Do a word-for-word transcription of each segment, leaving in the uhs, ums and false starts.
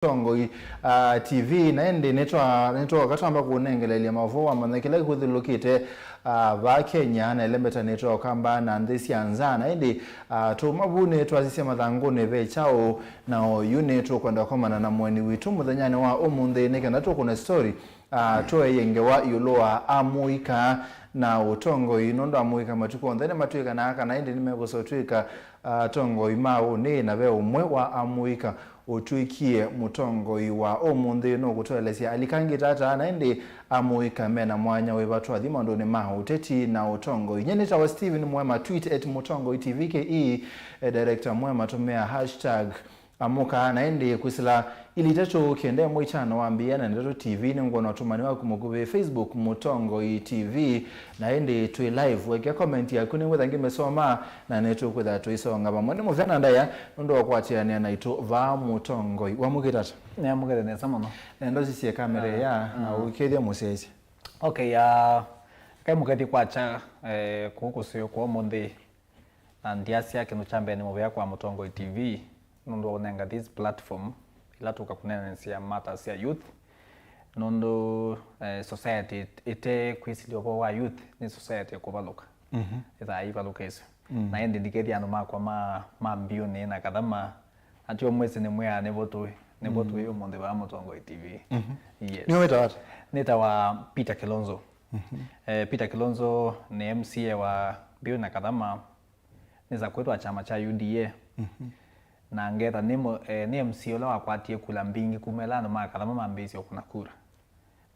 Mũtongoi, ah, T V, na ĩndĩ nĩtwa-, nĩtwoka twamba kũnengeleelya maũvoo wamanya kĩla kĩkũthyũlũlũkĩte, ah, vaa Kenya, na ĩlembetanĩtwe ũkamba na nthĩ sya nza, na ĩndĩ, ah, tũuma vu nĩtwasisya mathangũnĩ ve kyaũ, na oyu nĩtũkwenda kũkomana na mũeni witũ mũthenyanĩ wa ũmũnthĩ nĩ kenda tũkũne story, ah, tũeie ngewa ĩũlũ wa amũika na ũtongoi, nũndũ amũika matukũ onthe nĩmatw'ĩkanaa kana ĩndĩ nĩmekũsotw'ĩka, ah, atongoi ma ũnĩ, na ve ũmwe wa amũika ũtw'ĩkie mũtongoi wa ũmũnthĩ. Nũkũtũelesya alikangĩte ata, na ĩndĩ amũika mena mwanya wĩva twathi maũndũnĩ ma ũteti na ũtongoi? Nyie nĩtawa Steven Mwema, tweet at Mũtongoi T V K E, eh, director Mwema, tũmĩa hashtag amũka, na ĩndĩ kwĩsĩla ilĩ itatũ kenda ĩmwe itano wambĩĩa na Ndeto T V, nĩngwona ũtũmani waku mũkuvĩ Facebook, Mũtongoi T V, na ĩndĩ twĩ live. Wekĩa comment yaku nĩngwĩtha ngĩmĩsoma, na nĩtũkwĩtha tũisonga vamwe. Nĩ mũvea na ndaĩa nũndũ wa kũatĩanĩa naitũ vaa Mũtongoi. Wamũkĩte ata? Nĩamũkĩte nesa mũno. Nenda ũsisye kamera ĩya na ũkethya mũsyaĩĩsya. Okay, ah, kaĩ mũkethye kwakya, eh, kũũ kũseo kwa ũmũnthĩ, na ndyasya kĩndũ kya mbee nĩ mũvea kwa Mũtongoi T V nũndũ wa kũnenga this platform ĩla tũka kũneenanĩsya matters sya youth, nũndũ, eh, society ĩte kwĩsĩlya ũvoo wa youth nĩ society ĩkũvalũka. Mhm. Ĩthaa ĩivalũkĩsyo. Mm. Na ĩndĩ ndikethya andũ makwa ma, ma mbiũnĩ na kathama, atyo mwĩsĩ nĩmwĩaa nĩvo tũĩ, nĩvo tũĩ ũmũnthĩ vaa Mũtongoi T V. Mhm. Yes. Nĩwe wĩtawa ata? Nĩtawa Peter Kilonzo. Mhm. Eh, Peter Kilonzo nĩ M C A wa Mbiũ na Kathama, nĩsa kwĩtwa kyama kya U D A. Mhm. Na ngetha nĩ mũ-, eh, nĩ M C A ũla wakwatie kula mbingĩ kuma ĩla andũ ma Kathama mambĩĩsye ũkũna kura.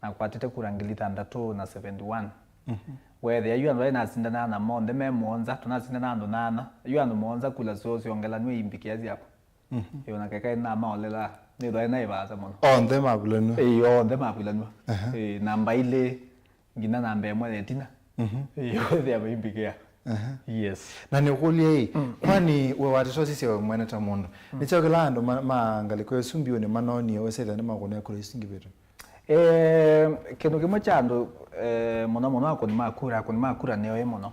Nakwatĩte kura ngili thanthatũ na seventy one. Mhm. Weethĩa yu andũ ala nasindanaa namo onthe me mũonza, tũnasindanaa andũ nana. Yu andũ mũonza kula syoo syongelanw'e imbĩkĩa syakwa. Mhm. Ĩĩ, ona keka namaolela, nĩthwa naĩ vaasa mũno. Onthe mavulanw'a? Ĩĩ, onthe mavulanw'a. Aha. Ĩĩ, namba ilĩ nginya namba ĩmwe ya ĩtina. Mhm. Ĩĩ, onthe amaimbĩkĩa. Aha. Yes. Na nĩũkũlya ĩ, mm, kwani we watĩtwa sisya we mwene ta mũndũ? Mm. Nĩ kyaũ kĩla andũ ma, ma ngalĩko ĩsu mbiũnĩ manoonie wesethĩa nĩmakũnĩa kura isu ngĩvĩtwe? Eh, kĩndũ kĩmwe kya andũ, eh, mũno mũno akũni ma kura, akũni ma kura nĩ oĩ mũno.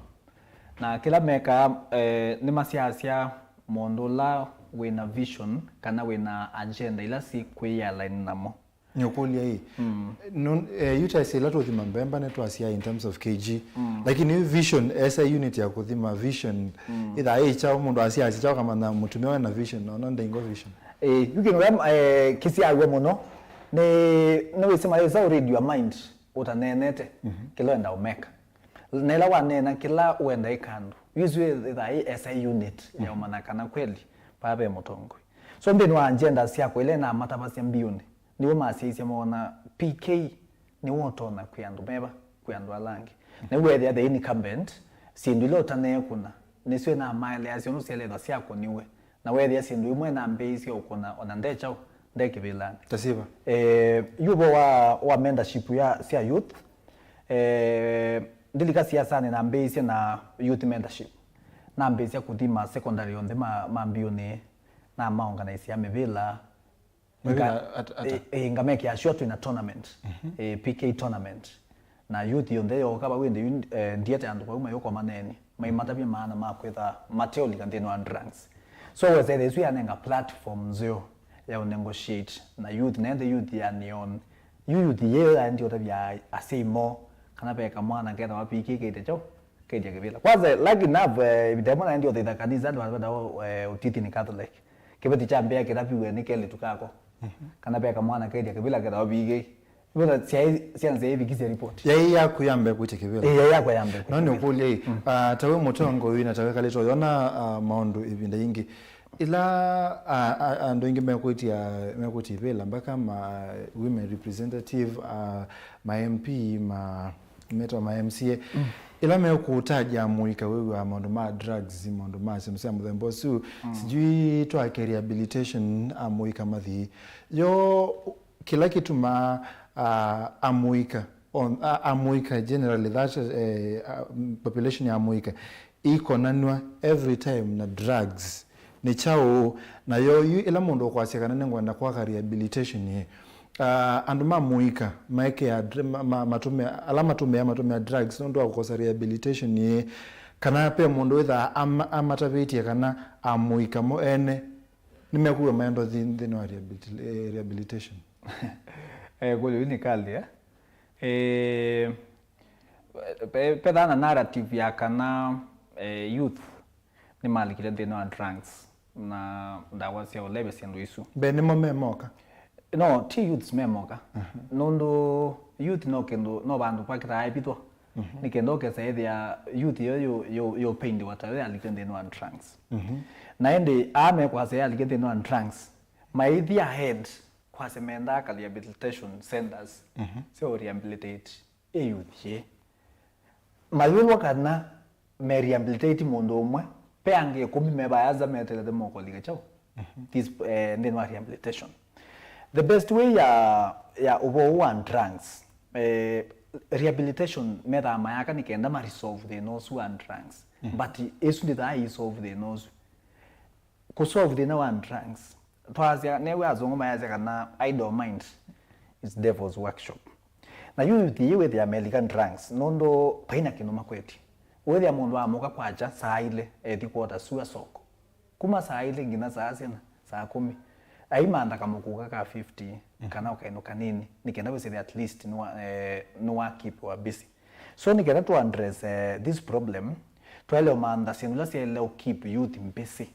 Na kĩla mekaa, eh, nĩmasyasya mũndũ ũla wĩna vision kana wĩna agenda ila sikwĩalign namo. Nĩũkũlya ĩ, mm, nun-, eh, yu ta ĩla tũthima mbemba nĩtwasya in terms of K G. Mm. Lakini yu vision, esa unit ya kũthima vision, mm, ĩthaa ĩ kyaũ, mũndũ asyasya kyaũ kamanya mũtumĩa wĩna vision, nona ndaingo vision? Eh, yu kĩndũ kĩla, eh, kĩsyaaw'a mũno nĩ, nĩwĩsĩ mayĩsa read your mind ũtaneenete, mhm, kĩla wenda ũmeka. Na ĩla waneena kĩla wenda ĩka andũ, yu ĩsu ĩthaa ĩ esa unit ya, mhm, ũmanya kana kweli vaa ve mũtongoi. So nthĩnĩ wa agenda syakwa ila namatavasya mbiũnĩ, nĩw'o masyaisye moona P K nĩwe ũtonya kwĩ andũ meva, kwĩ andũ ala angĩ. Na yu weethĩa the incumbent, syĩndũ ila ũtaneekũna nĩsyo namaeleasya ũndũ syelethwa syakũniwe. Na weethĩa syĩndũ imwe nambĩĩisye ũkũna ona nde kyaũ, nde kĩvĩlanĩ. Ta syĩva? Eh, yu ũvoo wa, wa mentorship ya, sya youth, eh, ndilika siasanĩ nambĩĩisye na youth mentorship. Nambĩĩsya kũthi ma secondary onthe ma, ma mbiũnĩ, namaorganizeĩa mĩvĩla. Mĩvĩla nga-, at-, ata? Eh, eh, ngamekĩa sure twĩna tournament, mhm, eh, P K tournament. Na youth yonthe yooka vau ĩndĩ yu, eh, ndiete andũ vau mayũka maneenye. Maimatavya maana ma kwĩtha mateũlika nthĩnĩ wa drugs. So wesethĩa ĩsu yanenga platform nzeo ya ũnegotiate na youth, na ĩndĩ youth ya neon. Yu youth yĩyo yaendie ũtavya asyai moo kana ve kamwana kethĩwa P K kaĩte kyaũ, kaĩtya kĩvĩla. Kwanza, lucky enough, eh, ĩvinda ĩmwe naendie ũthaitha kanisa, andũ ala metawa, eh, Ũtithini Catholic. Kĩveti kya mbĩa kĩtaviw'e nĩ kelĩtu kakwa. Mhm. Kana ve kamwana kaĩtya kĩvĩla kethĩwa P K. Ĩvĩla syaĩ, syanzĩa ĩvikisye report. Yaĩ yaku ya mbee kwĩtya kĩvĩla? Ĩĩ, yaĩ yakwa ya mbee. No nĩũkũlye ĩ, mm, ah, ta wĩ mũtongoi na ta wĩkalĩte ũyona, ah, maũndũ ĩvinda yingĩ, ĩla, ah, ah, andũ aingĩ mekwĩtya, mekwĩtya ivĩla, mpaka ma women representative, ah, ma M P, ma, metawa ma M C A, mm, ĩla mekũtaja amũika wĩw'aa maũndũ ma drugs, maũndũ ma syĩndũ sya mũthemba ũsu, mm, sijui twake rehabilitation amũika mathi. Yo, kĩla kĩtumaa, ah, amũika, on, a-, amũika generally, that, eh, ah, population ya amũika ĩkonanw'a every time na drugs nĩ kyaũ? Na yo yu ĩla mũndũ ũkwasya kana nĩngwenda kwaka rehabilitation ĩ, ah, andũ ma mũika maekea dr-, ma, ma, matũmĩa, ala matũmĩa, matũmĩa drugs nũndũ wa kũkosa rehabilitation ĩ, kana ve mũndũ wĩthaa ama-, amatavĩtye kana amũika mo ene Nĩmekuwa maendo thi-, nthĩnĩ wa rehabilit-, eh, rehabilitation? Eh, kũlyo yu nĩ kali, eh? Eh, pe-, pethaa na narrative ya kana, eh, youth nĩmalikile nthĩnĩ wa drugs na ndawa sya ũlevya, syĩndũ isu. Mbee nĩmo me moka? No, ti youths me moka. Nũndũ youth no kĩndũ, no vandũ vakĩtaa ĩvithwa. Nĩ kenda ũkesa ĩthĩa youth ĩyo yũ-, yũ-, yũpaintiwa ta yo yalike nthĩnĩ wa drugs. Na ĩndĩ aa mekwasya yalike nthĩnĩ wa drugs, maithi ahead kwasya mendaa ka rehabilitation centers sya ũ rehabilitate ĩ youth yĩ. Mayĩlwa kana me rehabilitate mũndũ ũmwe, ve angĩ ĩkũmi me vaya nza metelethe mokũlika kyaũ? This, eh, nthĩnĩ wa rehabilitation. The best way ya, ya ũvoo wa drugs, eh, rehabilitation methaa mayaka nĩ kenda ma resolve thĩna ũsu wa drugs. But ĩsu ndĩthaa ĩ solve thĩna ũsu. Kũ solve thĩna wa drugs, twasya, nĩw'o azũngũ mayasya kana idle mind is devil's workshop. Na yu youth ii wĩthĩa melika drugs nũndũ vaina kĩndũ makwetye. Wĩthĩa mũndũ amũka kwakya saa ilĩ, ethi kwota sua soko. Kuma saa ilĩ nginya saa syana, saa kũmi. Aimantha kamũkũka ka fifty, kana o kaĩndũ kanini, nĩ kenda wĩsĩthĩa at least nĩwa, eh, nĩwa keep wa busy. So nĩ kenda tũ address, eh, this problem, twaĩle ũmantha syĩndũ ila syaĩle ũ keep youth busy.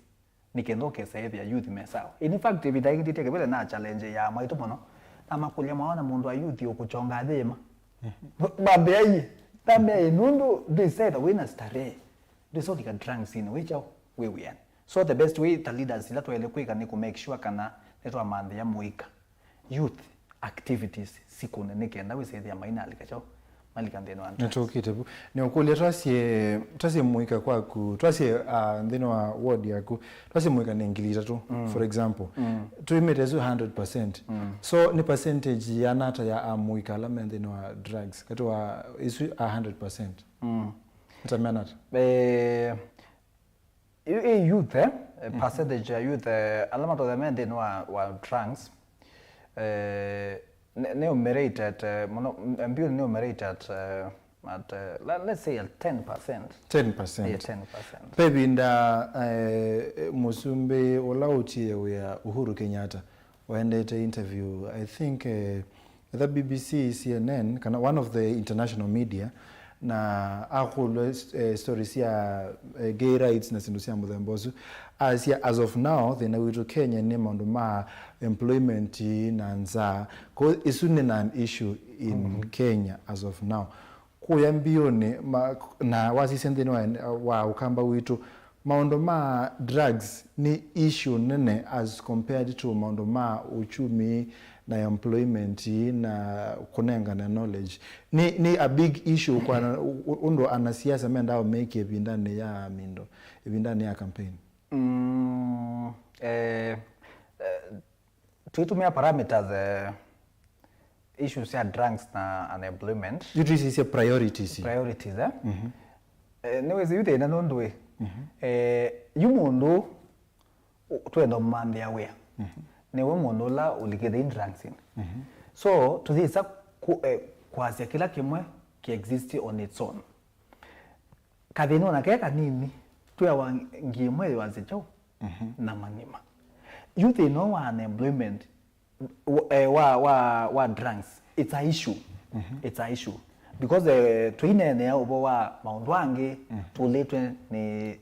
Nĩ kenda ũkesa ĩthĩa youth me sawa. In fact, ĩvinda yĩngĩ nditeke vile na challenge ya mwaitũ mũno, namakũlya mwaona mũndũ wa youth ũkũchonga athĩma. Mambĩa ii, nambĩa ii, nũndũ ndwĩsetha wĩna starehe, ndwĩsa ũlika drunks-inĩ, wĩ kyaũ, wĩ wĩanĩ. So the best way ta leaders ila twaĩle kwĩka nĩ kũ make sure kana nĩtwamanthĩa mũika youth activities sikũne nĩ kenda wĩsethĩa mainalika kyaũ, malika nthĩnĩ wa drugs. Nĩtũkĩte vu. Nĩũkũlya, twasye, twasye mũika kwaku, twasye, ah, nthĩnĩ wa ward yaku, twasye mũika nĩ ngili itatũ, for example. Twĩmĩte ĩsu hundred percent. So nĩ percentage yĩana ata ya amũika ala me nthĩnĩ wa drugs katĩ wa isu a hundred percent? Ata meana ata? Eh, Yu ĩ youth, eh, eh, percentage ya youth, eh, ala matonya me nthĩnĩ wa, wa drugs, eh, nĩ, nĩ numerated, eh, mũno, m-, mbio nĩ numerated, eh, at, eh, let, let's say at ten percent. Ten percent. Yeah, ten percent. Ve ĩvinda, eh, mũsumbĩ ũla ũtie wĩa Uhuru Kenyatta waendete interview, I think, eh, either B B C, C N N, kana one of the international media, na akũlwa, eh, story sya, eh, gay rights na syĩndũ sya mũthemba ũsu. Asya, as of now, thĩna witũ Kenya nĩ maũndũ ma employment na nzaa. Ko isu nĩ non issue in Kenya as of now. Kũya mbiũnĩ, ma-, na wasisya nthĩnĩ wa, wa ũkamba witũ, maũndũ ma drugs nĩ issue nene as compared to maũndũ ma uchumi na employment na kũnengana knowledge. Nĩ, nĩ a big issue kwa na-, ũ-, ũndũ anasiasa mendaa ũmĩkĩe ĩvindanĩ ya mindo, ĩvindanĩ ya campaign. Mm, eh, eh, Tũitũmĩa parameters, eh, issues sya drugs na unemployment. Yu twĩsisye priorities. Priorities, eh? Eh, nĩwĩsĩ yu thĩna nũndũ ĩ, eh, yu mũndũ ũ-, twenda ũmanthĩa wĩa. Nĩwe mũndũ ũla ũlikĩte in drugs in. So, tũyĩsa ku-, eh, kwasya kĩla kĩmwe kĩ exist on its own. Kathĩna ona ke kanini, twĩawa ngi ĩmwe ĩwasya kyaũ na manima. Yu thĩna wa unemployment, w-, eh, wa, wa, wa drugs, it's a issue. It's a issue. Because, eh, tũineenea ũvoo wa maũndũ angĩ, tũlĩtwe nĩ,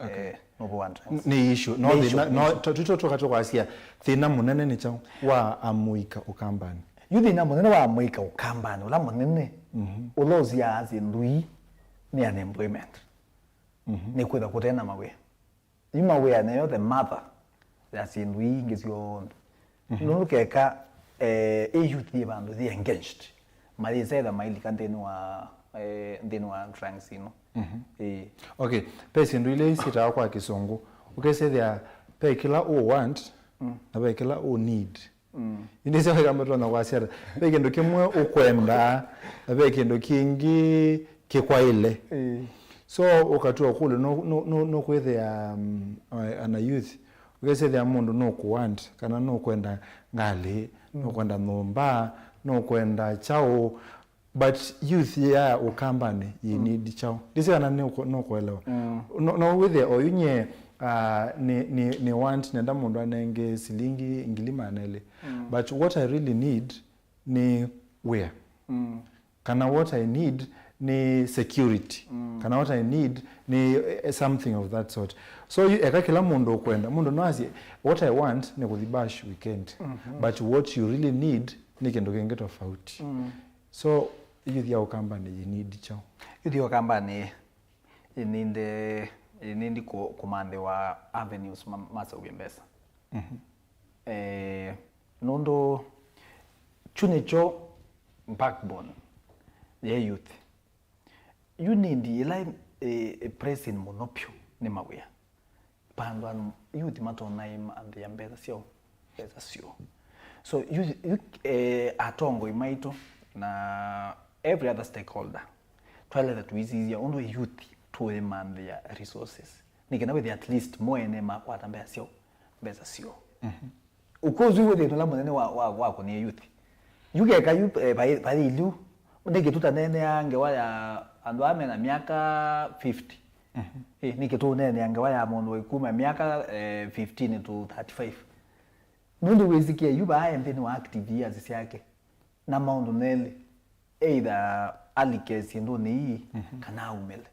eh, nĩ ũvoo wa drugs. Nĩ issue. No, nĩ issue, nĩ issue. Twitũ tũka tũkwasya thĩna mũnene nĩ kyaũ wa amũika ũkambanĩ? Yu thĩna mũnene wa amũika ũkambanĩ, ũla mũnene, ũla ũsiaa syĩndũ ii nĩ unemployment. Nĩ kwĩtha kũte na mawĩa. Yu mawĩa nĩyo the mother ya syĩndũ ii ingĩ syonthe. Nũndũ keka, eh, ĩ youth yĩ vandũ yĩ engaged, mayĩsetha mailika nthĩnĩ wa, eh, nthĩnĩ wa drugs ino. Ĩĩ. Okay, ve syĩndũ ila syĩtawa kwa Kĩsũngũ. Ũkesethĩa ve kĩla ũ want na ve kĩla ũ need. Ĩndĩ sya wĩka matonya kwasya ata? Ve kĩndũ kĩmwe ũkwenda, na ve kĩndũ kĩngĩ kĩkwaĩle. So, ũkatua kũlyo, nũ-, nũ-, nũ-, nũkwĩthĩa, um, ana youth, ũkesethĩa mũndũ nũkũwant, kana nũkwenda ngalĩ, nũkwenda nyũmba, nũkwenda kyaũ, but youth ya ũkambanĩ yĩ need kyaũ? Ndĩsĩ kana nĩ ũkũ-, nũkũelewa. No, no wĩthĩa oyu nye uh, nĩ, nĩ, nĩ want nenda mũndũ anenge silingi ngili maana elĩ. Mm. But what I really need nĩ wĩa. Mm. Kana what I need nĩ security. Mm. Kana what I need nĩ, eh, something of that sort. So, yu-, eka kĩla mũndũ ũkwenda. Mũndũ no asye, "What I want nĩ kũthi bash weekend." Mm-hmm. But what you really need nĩ kĩndũ kĩngĩ tofauti. Mm. So, youth ya Ũkambanĩ, you need kyaũ? Youth ya Ũkambanĩ, you need, eh, you need kũ-, kũmanthĩwa avenues ma, maseũvye mbesa. Mhm. Eh, nũndũ kyu nĩkyo backbone ya youth. You need ĩla, eh, pressing mũno vyũ nĩ mawĩa. Vandũ andũ youth matonya ĩmanthĩa mbesa syoo, mbesa syoo. So, you, you, eh, atongoi maitũ na every other stakeholder, twaĩlĩte tũisisya ũndũ youth tũĩmanthĩa resources. Nĩ kenda wĩthĩa at least mo ene makwata mbesa syoo, mbesa syoo. Mhm. Ũkũsĩ wĩthĩtwe ũla mũnene wa, wa, wa kũnĩa youth. Yu keka yu, eh, vai, vai iliu. Nĩkĩ tũtaneenea ngewa ya andũ aa mena myaka fifty? Mhm. Eh, nĩkĩ tũneenea ngewa ya mũndũ wĩ kuma myaka, eh, fifteen to thirty-five? Nũndũ wĩsikie yu vaa e nthĩnĩ wa active years syake na maũndũ nelĩ, either alike syĩndũnĩ ii, mhm, kana aumĩle.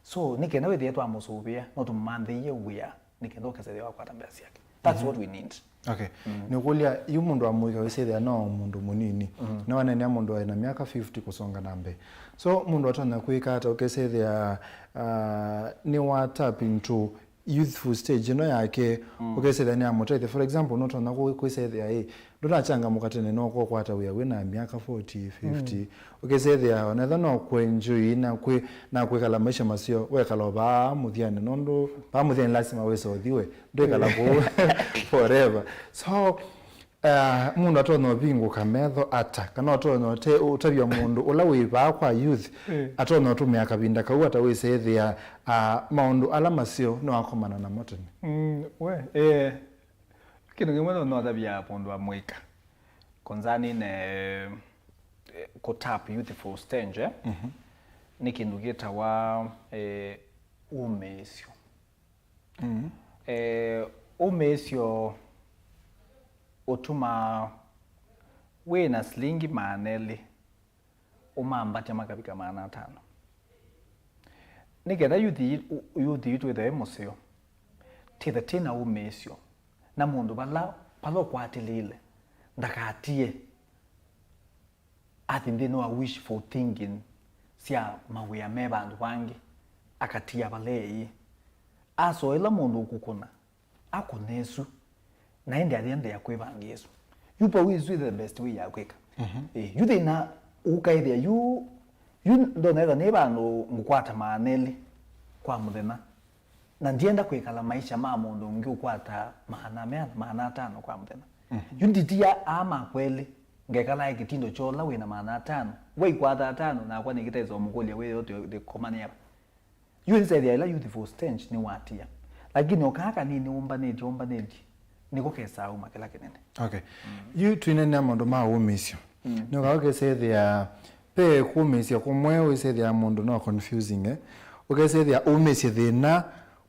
So, nĩ kenda wĩthĩe twamũsũvĩa, no tũmũmanthĩie wĩa, nĩ kenda ũkesethĩa wakwata mbesa syake. That's, mhm, what we need. Okay. Mm. Nĩkũlya, yu mũndũ wa mũika wĩsĩthĩa no mũndũ mũnini. Mm. Nĩwaneenea mũndũ ena myaka fifty kũsonga na mbee. So, mũndũ atonya kwĩka ata ũkesethĩa, uh, nĩ wa tap into youthful stage ĩno yake, mm, ũkesethĩa nĩ amũtethya. For example, nũtonya kwĩsethĩa, ĩ, ndũnachangamũka tene, no ũkwata wĩa wĩ na myaka forty, fifty. Mm. Ũkesethĩa onetha no kwenjoi na kwĩ, na kwĩkala maisha maseo, wekala o vaa mũthyanĩ, nũndũ vaa mũthyanĩ lasima wĩse ũthiwe, ndwĩkala kũu forever. So, uh, mũndũ atonya ũvingũka metho ata, kana ũtonya ũte-, ũtavya mũndũ ũla wĩ vaa kwa youth, mm, atonya ũtũmĩa kavinda kau ata wĩsethĩa, uh, maũndũ ala maseo nĩwakomana namo tene? Mm, we, eh, kĩndũ kĩmwe no, notavya mũndũ wa mũika concerning, eh, eh, kũtap youthful stage, eh? Mhm. Nĩ kĩndũ kĩtawa, eh, ũmĩĩsyo. Mhm. Eh, ũmĩĩsyo ũtumaa wĩ na silingi maana elĩ ũmambatya makavika maana atano. Nĩ kenda youth yi-, u-, youth yitũ ĩthĩwe mũseo, tĩthe tĩ na ũmĩĩsyo na mũndũ vala, vala ũkwatĩlĩĩle, ndakatie athi nthĩnĩ wa wishful thinking sya mawĩa me vandũ vangĩ, akatia vala eĩ. Asoela mũndũ ũkũkũna, akũne ĩsu, na ĩndĩ athi endeea kwĩvangĩa ĩsu. Yu vau ĩsu ĩ the best way ya kwĩka. Mhm. Ĩ, yu thĩna ũkaĩthĩa yu, yu ndonetha nĩ vandũ ngũkwata maana elĩ kwa mũthenya, na ndienda kwĩkala maisha ma mũndũ ũngĩ ũkwata maana meana, maana atano kwa mũthenya. Mhm. Yu nditia aa makwa elĩ, ngekala e kĩtindo kya ũla wĩ na maana atano, we ikwata atano, nakwa nĩkĩtesa ũmũkũlya wĩthĩo tũkomane ava. Yu nĩsethĩa ĩla youthful stage nĩwatia. Lakini o kaa kanini ũmbanĩtye, ũmbanĩtye, nĩko kesaa uma kĩla kĩnene. Okay. Mm. Yu twĩneenea maũndũ ma ũmĩĩsyo. Mm. Nĩũkaa ũkesethĩa, ve kũmĩĩsya kũmwe wĩsethĩa mũndũ no confusing, eh? Ũkesethĩa ũmĩĩsye thĩna,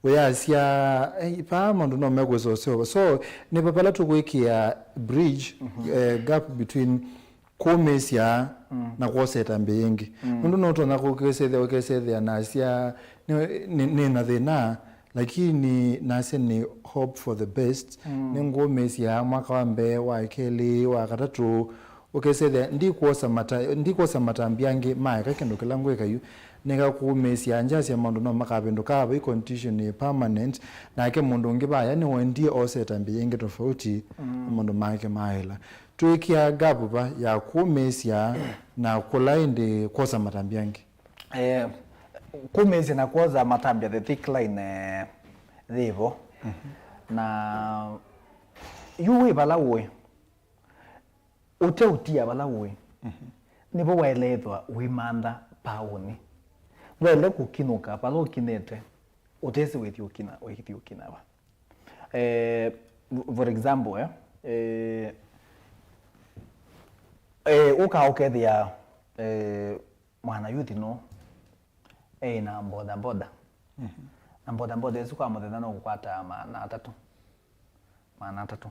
ũyasya, "Ei, vaa maũndũ no mekwĩsa ũseo." So, nĩ va vala tũkwĩkĩa bridge, mhm, eh, gap between kũmĩĩsya, mm, na kwosa ĩtambya yĩngĩ. Mm. Nũndũ no ũtonya kũkĩsethĩa, ũkesethĩa nasya, "Nĩ, nĩ, nĩ na thĩna, lakini nasya nĩ hope for the best." Mm. Nĩngũmĩĩsya mwaka wa mbee, wa kelĩ, wa katatũ, ũkesethĩa ndikwosa mata-, ndikwosa matambya angĩ ma eka kĩndũ kĩla ngwĩka yu. Nĩkakũmĩĩsya, ngyasya maũndũ no makavĩndũka, vai condition ĩ permanent, nake mũndũ ũngĩ vaya nĩwendie ose ĩtambya yĩngĩ tofauti, mm, na maũndũ make maĩla. Twĩkĩa gap va ya kũmĩĩsya na kũla ĩndĩ kwosa matambya angĩ? Eh, kũmĩĩsya na kwosa matambya, the thick line, eh, yĩvo. Mhm. Na yu wĩ vala ũĩ, ũteũtia vala ũĩ, mhm, nĩvo waĩle ĩthwa wĩmantha paũnĩ. Ndwaĩle kũkinũka vala ũkinĩte ũtesĩ wĩthi ũkina, wĩthi ũkina va. Eh, for example, eh, eh, eh, ũka ũkethĩa, eh, mwana youth no eĩ na boda boda. Mhm. Na bodaboda ĩsu kwa mũthenya no kũkwataa maana atatũ. Maana atatũ.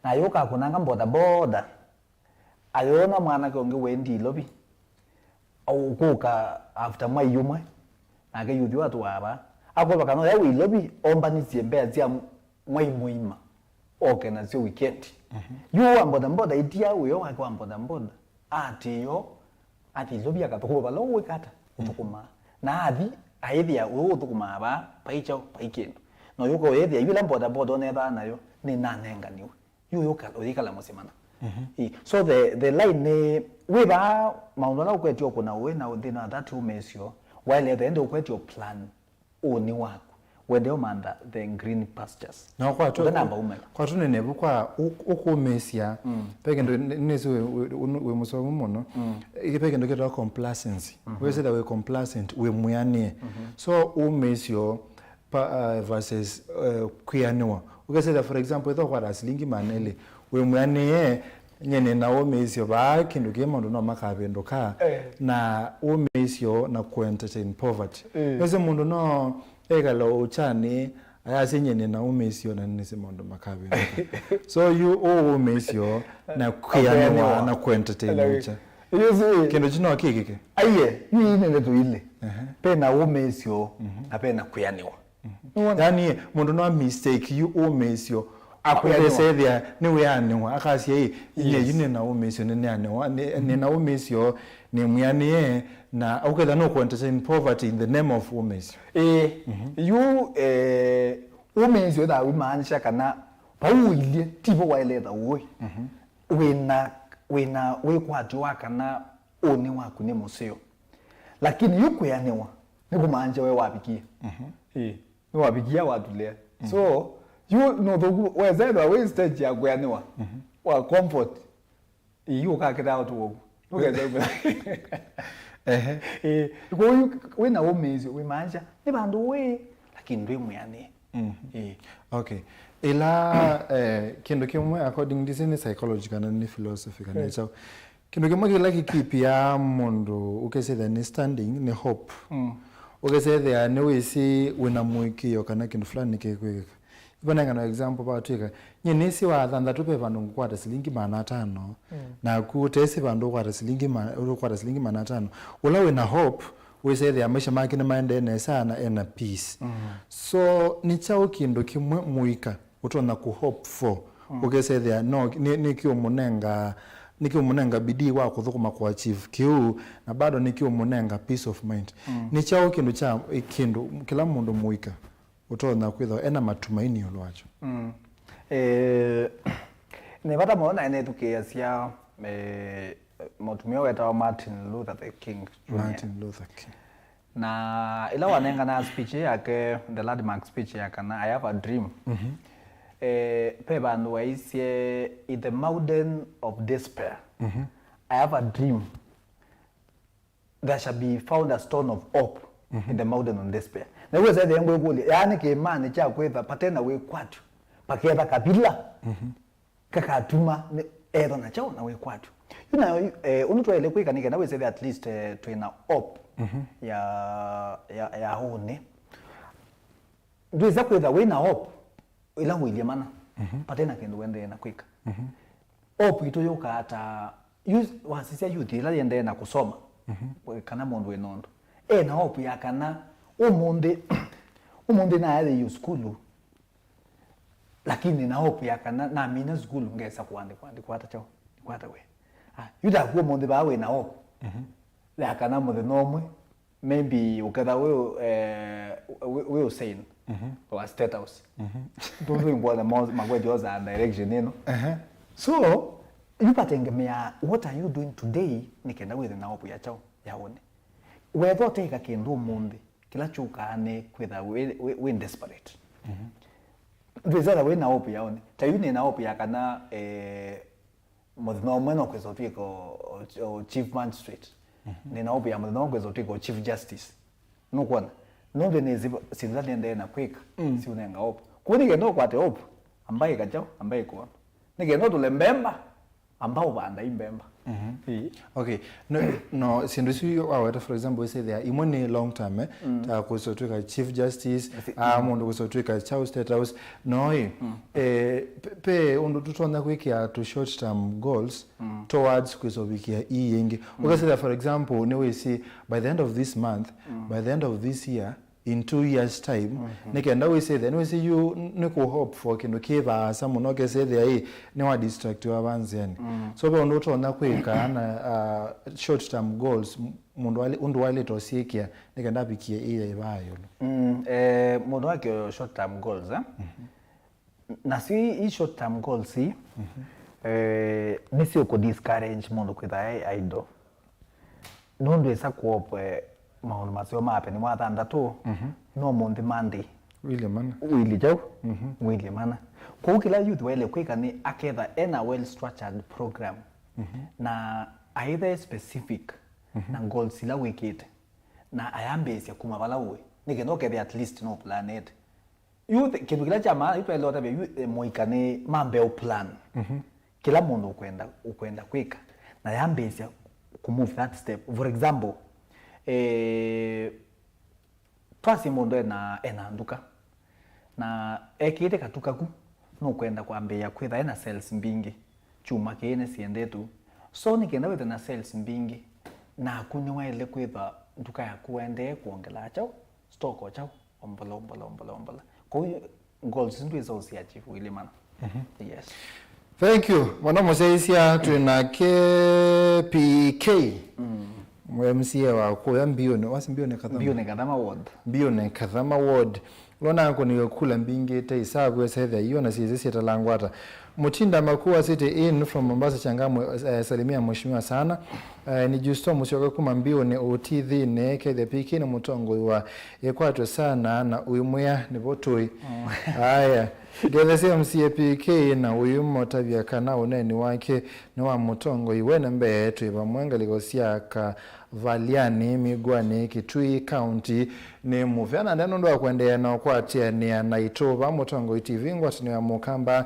Na ayũka akũnanga bodaboda, ayona mwanake ũngĩ wendi Ilovi, ũkũka after mwai ũmwe, nake yuthi watũaa vaa. Akwĩva kana ũya wĩ Ilovi ombanisye mbea sya mwai mũima, oke nasyo weekend. Mhm. Yu wa bodaboda itia wĩo wake wa bodaboda, atĩĩo, athi Ilovi akathũkũma vala ũwĩkata ũthũkũmaa. Na athi, aĩthĩa ũyũ ũthũkũmaa vaa, vai kyaũ, vai kĩndũ. Na ũyũka ũyĩthĩa, yũla bodaboda ũnethaa nayo, nĩnanenganiwe. Yu ũyũka, ũyĩkala mũsyĩ mana. Mhm. Ĩ, so the, the line nĩ, wĩ vaa maũndũ ala ũkwetio kũna ũĩ na thĩna wa that ũmĩĩsyo, waĩle ethĩa ĩndĩ ũkwetio plan ũnĩ waku. Wende ũmantha the green pastures. Na kwa tu, ũtanamba umela. Kwa tu nene vu kwa ũ-, ũkũmĩsya. Mm. Pe kĩndũ nĩ-, nĩsĩ wĩ, wĩ, wĩ, wĩ mũsomu mũno. Mm. Ĩ, pe kĩndũ kĩtawa complacency. Mhm. Wĩsĩla wĩ complacent, wĩ mwĩanĩe. Mhm. So ũmĩsyo pa, uh, versus, uh, kwĩanĩwa. Ũkesĩla, for example, ĩtho kwata silingi maana elĩ, wĩ mwĩanĩe, nye nĩ na ũmĩĩsyo vaa kĩndũ kĩ maũndũ no makavĩndũka, eh, na ũmĩĩsyo na kũ entertain poverty. Eh. Wĩsĩ mũndũ no ekala ũkyanĩ, ayasye nye nĩ na ũmĩĩsyo na nĩsĩ maũndũ makavĩndũka. So yu ũũ ũmĩĩsyo na kwĩanĩwa na kũ entertain ũkya. Ĩsu ĩ. Kĩndũ kyu no kĩkĩke. Aiye, yu ii nĩ ndeto ilĩ. Ehe. Pena ũmĩĩsyo, mhm, na pena kwĩanĩwa. Mhm. Nĩwona? Yaani, mũndũ no mistake yu ũmĩĩsyo. Akwĩanĩwa. Ũkesethĩa nĩwĩanĩwa, akasya, "Ĩ, inye, yes, yu nĩ na ũmĩĩsyo nĩnĩanĩwa, nĩ, nĩ na ũmĩĩsyo nĩ mwĩanĩe," na ũketha no kũ entertain poverty in the name of ũmĩĩsyo. Ĩĩ, mhm, yu, eh, ũmĩĩsyo ĩthaa wĩmaanisha kana vau ũilyĩ, ti vo waĩle ĩtha ũĩ. Mhm. Wĩna, wĩna wĩkwatyo wa kana ũnĩ waku nĩ mũseo. Lakini yu kwĩanĩwa, nĩ kũmaanisha we wavikie. Mhm. Ĩĩ, nĩ wavikia watulea. Mhm. So, yu nũthũku, wesa ĩthwa wĩ stage ya kwĩanĩwa, mhm, wa comfort, ĩ, yu ũkakĩtaa ũtũku. Ndũkesa umĩla. Ehe. Ĩĩ, kwoou yu wĩna ũmĩĩsyo, wĩmaanisha, nĩ vandũ wĩ, lakini ndwĩ mwĩanĩe. Mhm. Ĩĩ. Okay. Ĩla, eh, kĩndũ kĩmwe, according to this, nĩ psychology kana nĩ philosophy kana, eh, kyaũ. Kĩndũ kĩmwe kĩla kĩkipia mũndũ ũkesethĩa nĩ standing nĩ hope. Mm. Ũkesethĩa nĩwĩsĩ wĩna mũĩkĩĩo kana kĩndũ fulani nĩkĩkwĩkĩka. Ivanengana example vatwĩka, nyie nĩsĩ wa thanthatũ ve vandũ ngũkwata silingi maana atano, mm, naku ũtesĩ vandũ ũkwata silingi ma-, ũkwata silingi maana atano. Ũla wĩna hope, wĩsethĩa maisha make nĩmaendee nesa na ena peace. Mm. So, nĩ kyaũ kĩndũ kĩmwe mũika ũtonya kũ hope for, mm, ũkesethĩa no, nĩ, nĩkĩũmũnenga, nĩkĩũmũnenga bidii wa kũthũkũma kũ achieve kĩu, na bado nĩkĩũmũnenga peace of mind. Mm. Nĩ kyaũ kĩndũ kya, kĩndũ kĩla mũndũ mũika ũtonya kwĩthĩwa ena matumaini ĩũlũ wakyo? Mm. Eh, nĩ vata mũno naĩ nĩthukĩĩasya, eh, mũtumĩa wetawa Martin Luther the King Junior. Martin Luther King. Na ĩla wanengana speech yake, the landmark speech ya kana, I have a dream. Mhm. Eh, ve vandũ waisye, "In the mountain of despair, mhm, I have a dream. There shall be found a stone of hope, mhm, in the mountain of despair." Na ĩw'o sethĩa ngwĩkũlya, yaani kĩĩmanĩ kya kwĩtha patena wĩkwatyo, paketha kavila. Mhm. Kakatuma nĩ ethwa na kyaũ na wĩkwatyo. Yu nayo, eh, ũndũ twaĩle kwĩka nĩ kenda wĩsĩthĩa at least, eh, twĩ na hope, mhm, ya, ya, ya ũnĩ. Ndwĩsa kwĩtha wĩ na hope ĩla ũilyĩ mana, mhm, vate na kĩndũ ũendee na kwĩka. Mhm. Hope itũ yũkaa ta, yu-, wasisya youth ĩla yendee na kũsoma, mhm, kana mũndũ wĩ na ũndũ. E na hope ya kana ũmũnthĩ, ũmũnthĩ nayĩthĩie sukulu, lakini na hope ya kana namina sukulu ngesa kũandĩkwa, andĩkwa ata kyaũ, andĩkwa ata wĩa. Ah, yu taku ũmũnthĩ vaa wĩ na hope, mhm, ya kana mũthenya ũmwe, maybe ũketha wĩ, eh, wĩ, wĩ Hussein, mhm, wa State House. Mhm. Tũndũ ngwona mo-, makwete osa direction ĩno. Ehe. So, yu vatengemea, what are you doing today, nĩ kenda wĩthe na hope ya kyaũ, ya ũnĩ. Wetha ũteĩka kĩndũ ũmũnthĩ, kĩla kyũkaa nĩ kwĩtha wĩ, wĩ, wĩ desperate. Mhm. Ndwĩsala wĩ na hope ya ũnĩ. Ta yu nĩ na hope ya kana, eh, mũthenya ũmwe no kwĩsa ũtw'ĩka o, o, o chief magistrate. Mhm. Nĩ na hope ya mũthenya ũmwe kwĩsa ũtw'ĩka o chief justice. Nũkwona? Nũndũ nĩ syĩndũ ila nĩendee na kwĩka, mm, siũnenga hope. Kwoou nĩ kenda ũkwate hope, ambai ĩka kyaũ, ambai ĩka ũndũ. Nĩ kenda ũtũle mbemba, Amba ũvanda i mbemba. Ĩĩ. Okay. No, no, syĩndũ isu waweta, for example, wĩsĩthĩa imwe nĩ long term, eh? Ta kwĩsa ũtwĩka chief justice, ah, mũndũ kwĩsa ũtwĩka chau State House. No ĩ, eh, pe- pe ũndũ tũtonya kwĩkĩa tũ short term goals towards kwĩsa ũvikĩa ii yĩngĩ. Ũkasĩthĩa, for example, nĩ wĩsĩ by the end of this month, by the end of this year, in two years time, nĩ kenda wĩsĩthĩa nĩ wĩsĩ yu nĩ kũ hope for kĩndũ kĩ vaasa mũno, ũkesĩthĩa ĩ nĩ wa distractiwa va nzĩanĩ. So ve ũndũ ũtonya kwĩka na, uh, short term goals, m- mũndũ wali- ũndũ waĩlĩte ũsyĩkĩa nĩ kenda avikie ĩya ĩvaa ĩũlũ. Mm, eh, mũndũ akĩoyo short term goals, eh? Na si i short term goals ii, eh, nĩsyo kũ discourage mũndũ kwĩtha e idle. Nũndũ ĩsa kũopwe maũndũ maseo ma apeni wa thanthatũ, no mũnthĩ Monday. Wĩlye mana. Wĩlye kyaũ? Wĩlye mana. Kwoou kĩla youth waĩle kwĩka nĩ aketha ena well structured program, na aithe specific na goals ila wĩkĩte, na ayambĩĩsya kuma vala ũĩ, nĩ kenda ũkethĩa at least no planete. Yu thi- kĩndũ kĩla kya maana yu twaĩle ũtavya yu, eh, mũika nĩ mambe ũ plan kĩla mũndũ ũkwenda, ũkwenda kwĩka, na yambĩĩsya kũ move that step. For example, eh, twasye mũndũ ena, ena nduka, na ekĩĩte katuka ku nũkwenda kwambĩĩa kwĩtha ena sales mbingĩ. Kyuma kĩĩ nĩsyendetwe. So nĩ kenda wĩthe na sales mbingĩ, naku nĩwaĩle kwĩtha nduka yaku waendee kwongela kyaũ, stock o kyaũ, ombola ombola ombola ombola. Kwoou goals isu ndwĩsa ũsi achieve wĩlye mana. Yes. Thank you. Mwana mũsyaisya twĩ nake P K. Mwe M C A wa kũya Mbiũnĩ, wasi Mbiũnĩ Kathama? Mbiũnĩ Kathama Ward. Mbiũnĩ Kathama Ward. Ũla nakũniwe kula mbingĩ te isavu esethĩa iyo na syĩsĩ syĩtalangwa ata. Mutinda Makua City Inn from Mombasa Changamwe, eh, salimia mheshimiwa sana. Eh, ni Justo Musyoka kuma Mbiũnĩ ũti thĩnĩ, kethĩa P K nĩ mũtongoi wa ĩkwatwe sana na ũimwĩa nĩvo tũĩ. Aya, ngetheesya M C A P K na ũimũtavya kana ũneeni wake nĩ wa mũtongoi wene mbee twĩ vamwe ngalĩko sya Kavaliani, Migwani, Kitui County. Nĩ mũvea na nthea nũndũ wa kũendeea na ũkwatĩanĩa naitũ va Mũtongoi T V ngwatanĩo ya Mũkamba.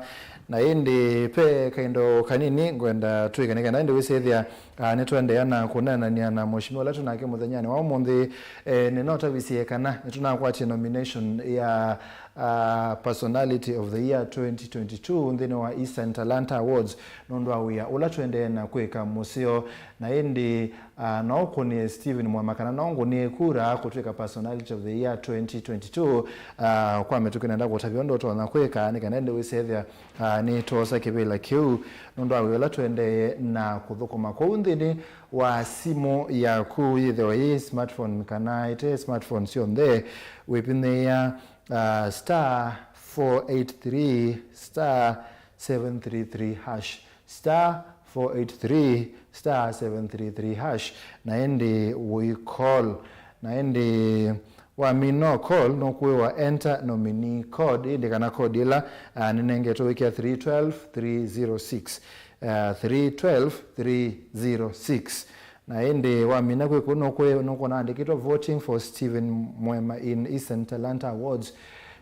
Na ĩndĩ ve kaindo kanini ngwenda twĩke nĩ kenda ĩndĩ wĩsĩthĩa, ah, nĩtũendeea na kũneenanĩa na mheshimiwa ũla twĩ nake mũthenyanĩ wa ũmũnthĩ. Eh, nĩnaũtavisye kana nĩtũnakwatya nomination ya, ah, personality of the year twenty twenty-two nthĩnĩ wa Eastern Talanta Awards nũndũ wa wĩa ũla tũendee na kwĩka mũseo. Na ĩndĩ, ah, no ũkũnĩe Stephen Mwema kana no ngũnĩe kura kũtw'ĩka personality of the year twenty twenty-two, ah, kwa mĩtũkĩ nenda kũtavya ũndũ ũtonya kwĩka nĩ kana ĩndĩ wĩsethĩa, ah, nĩtwosa kĩvĩla kĩu nũndũ wa wĩa ũla tũendee na kũthũkũma. Kwoou nthĩnĩ wa simũ yaku yĩthĩwa yĩ smartphone kana ĩte smartphone syonthe, wĩpinyĩĩa, ah, star four eight three star seven three three hash, star four eight three star seven three three hash, na ĩndĩ ũi call, na ĩndĩ wamina call nũkwĩwa enter nominee code, ĩndĩ kana code ĩla, ah, nĩnengetwe wĩkĩa three twelve three zero six, ah, three twelve three zero six. Na ĩndĩ wamina kwĩ kũu nũkwĩ- nũkwona andĩkĩtwe voting for Stephen Mwema in Eastern Talanta Awards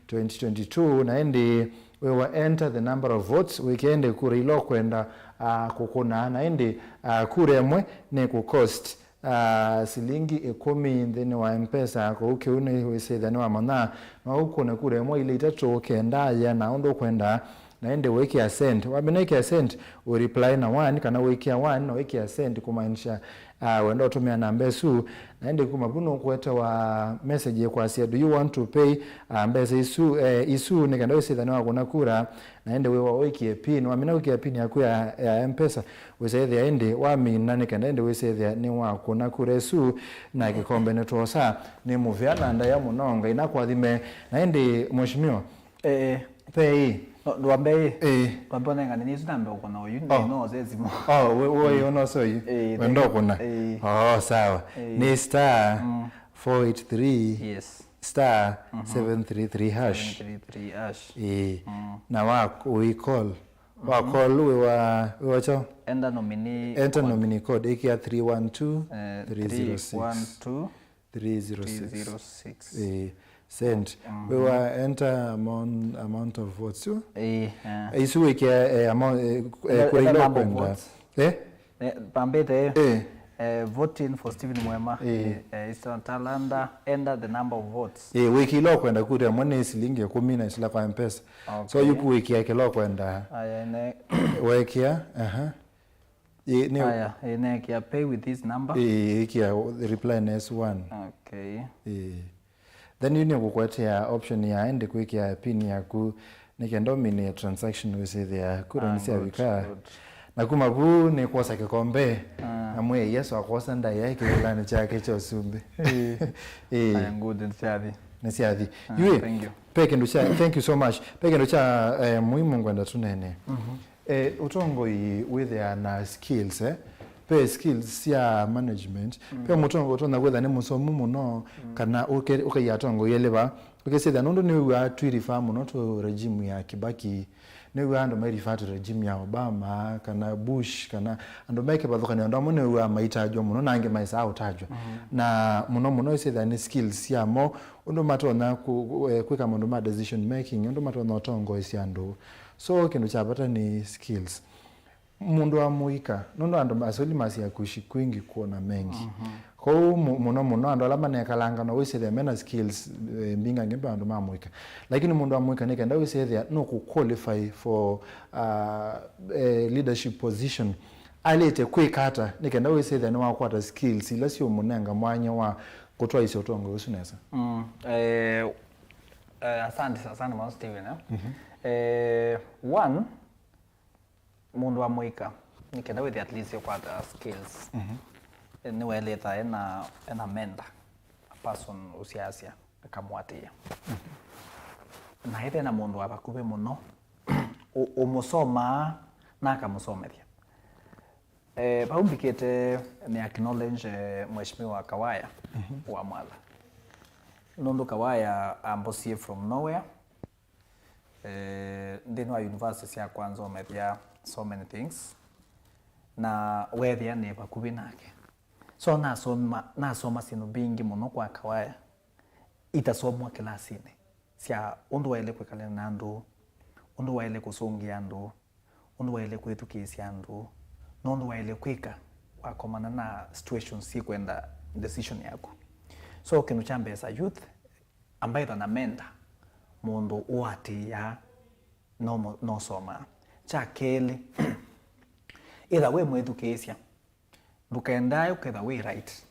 twenty twenty-two, na ĩndĩ wĩwa enter the number of votes, wĩkĩe ĩndĩ kura ila ũkwenda, ah, kũkũna, na ĩndĩ, ah, kura ĩmwe nĩ kũ cost, ah, silingi ĩkũmi nthĩnĩ wa M-Pesa, kwoou kĩu nĩ wĩsĩthya nĩ wamanya, no ũkũne kura ĩmwe, ilĩ, itatũ, kenda, aya na ũndũ ũkwenda, na ĩndĩ wĩkĩa send. Wamina ĩkĩa send, ũ reply na one, kana wĩkĩa one na wĩkĩa send, kũmaanisha, ah, wenda ũtũmĩa namba ĩsu. Na ĩndĩ kuma vu nũkũetewa message ĩkwasya, "Do you want to pay, ah, mbesa isu, eh, isu?" Nĩ kenda wĩsĩthya nĩ wakũna kura, na ĩndĩ wĩwa wĩkĩe pin. Wamina wĩkĩa pin yaku ya, ya M-Pesa, wĩsethĩa ĩndĩ wamina nĩ kenda ĩndĩ wĩsethĩa nĩ wakũna kura ĩsu, na kĩkombe nĩtwosa. Nĩ mũvea na ndaĩa mũno, Ngai nakwathime. Na ĩndĩ, mheshimiwa, eh, Pei. No, ndwambe ĩ. Ĩĩ. Ndwambe ũnengane nĩ isu nambe ũkona ũyu, oh, no ose simu. Oh, we, we, mm, ũnose ũyu? Ĩĩ, wenda ũkũna? Ĩĩ. Oh, sawa. Ĩĩ. Nĩ star, mm, four eight three, yes, star, mhm, seven three three hash. Seven three three hash. Ĩĩ. Mm. Na wa, we call. Wa, mhm, call wĩ wa, wĩ wa kyaũ? Enter nominee code. Enter nominee code. Ĩkĩa three one two, eh, three zero six. Three one two. Three zero six. Three zero six. Eh, send. Mhm. We wa enter amount, amount of votes, sio? Eh, eh. Isu wĩkĩa, eh, amount, eh, eh, the, kura the ila number of ũkwenda votes. Eh? Eh, pambĩte eh, Eh. Eh, voting for Stephen Mwema. Eh. Eh, Eastern Talanta, enter the number of votes. Ĩĩ, wĩkĩle ũkwenda kura ĩmwe nĩ silingi ĩkũmi na isila kwa mpesa. So Okay. Yuku wĩkĩa kĩla ũkwenda. Aya ne Wekĩa, aha. Ĩĩ, nĩ aya ĩnekĩa pay with this number. Ĩĩ, ĩkĩa reply next one. Okay. Ĩĩ. Then yu nĩkũkwetea option ya ĩndĩ kwĩkĩa pin yaku nĩ kenda ũminĩe transaction wĩsĩthĩa kura Ah, nĩsyavika. Good, good. Na kuma vu nĩkwosa kĩkombe. Ah. Na mwĩe Yesu akwosa ndaĩa kĩvĩlanĩ kyake kya ũsumbĩ. Ĩĩ. Aya, good, nĩsyathi. Nĩsyathi. Ah, Yu ĩ, thank you. Pe kĩndũ kya, thank you so much. Pe kĩndũ kya eh, muhimu ngwenda tũnene. Eh, ũtongoi wĩthĩa na skills eh. Pe skills sya management. Pe mũtongoi ũtonya kwĩtha nĩ mũsomu mũno kana ũke- ũkaiya atongoi elĩ va. Ũkĩsĩthĩa nũndũ nĩwĩw'aa twĩrifaa mũno to regime ya Kibaki. Nĩwĩw'aa andũ mairifaa to regime ya Obama kana Bush kana andũ me kĩvathũkanyo andũ amwe nĩwĩw'aa maitajwa mũno na angĩ maesaa ũtajwa. Na mũno mũno ĩsĩthĩa nĩ skills syamo ũndũ matonya kũ- eh, kwĩka maũndũ ma decision making, ũndũ matonya ũtongoesya andũ. So kĩndũ kya vata nĩ skills. Mũndũ wa mũika, nũndũ andũ asoli masya kuishi kwingi kuona mengi. Kwoou mu- mũno mũno andũ ala manekalanga no wĩsĩthĩa mena skills eh, mbingangĩ mbe andũ ma mũika. Lakini mũndũ wa mũika nĩ kenda wĩsĩthĩa no kũ qualify for uh, eh, leadership position. Alĩte kwĩka ata nĩ kenda wĩsĩthĩa nĩwakwata skills ila siũmũnenga mwanya wa kũtwaĩsya ũtongoi ũsu nesa? Mm, eh, eh, asante, asante mũno Steven eh. Eh, one, mũndũ wa mũika nĩ kenda wĩthĩa at least ũkwata skills. Eh, nĩwaĩlĩte ena, ena mentor, a person ũsiasya akamũatĩĩa. Na ĩthe na mũndũ wa vakuvĩ mũno ũ- ũmũsomaa na akamũsomethya. Eh, vau mbikĩte nĩ acknowledge eh, Mheshimiwa Kawaya wa Mwala, nũndũ Kawaya ambosie from nowhere eh, nthĩnĩ wa university syakwa nzomethya so many things, na weethĩa nĩ vakuvĩ nake. So nasoma, nasoma syĩndũ mbingĩ mũno kwa Kawaya itasomwa kĩlasinĩ, sya ũndũ waĩle kwĩkalana na andũ, ũndũ waĩle kũsũngĩa andũ, ũndũ waĩle kwĩthukĩĩsya andũ, na ũndũ waĩle kwĩka wakomana na situations syĩkwenda decision yaku. So kĩndũ kya mbesa, youth, ambaĩtha na mentor, mũndũ ũatĩĩaa, no- nosomaa. Kya kelĩ, ĩtha wĩ mwĩthukĩĩsya, ndũkendae ũketha wĩ right.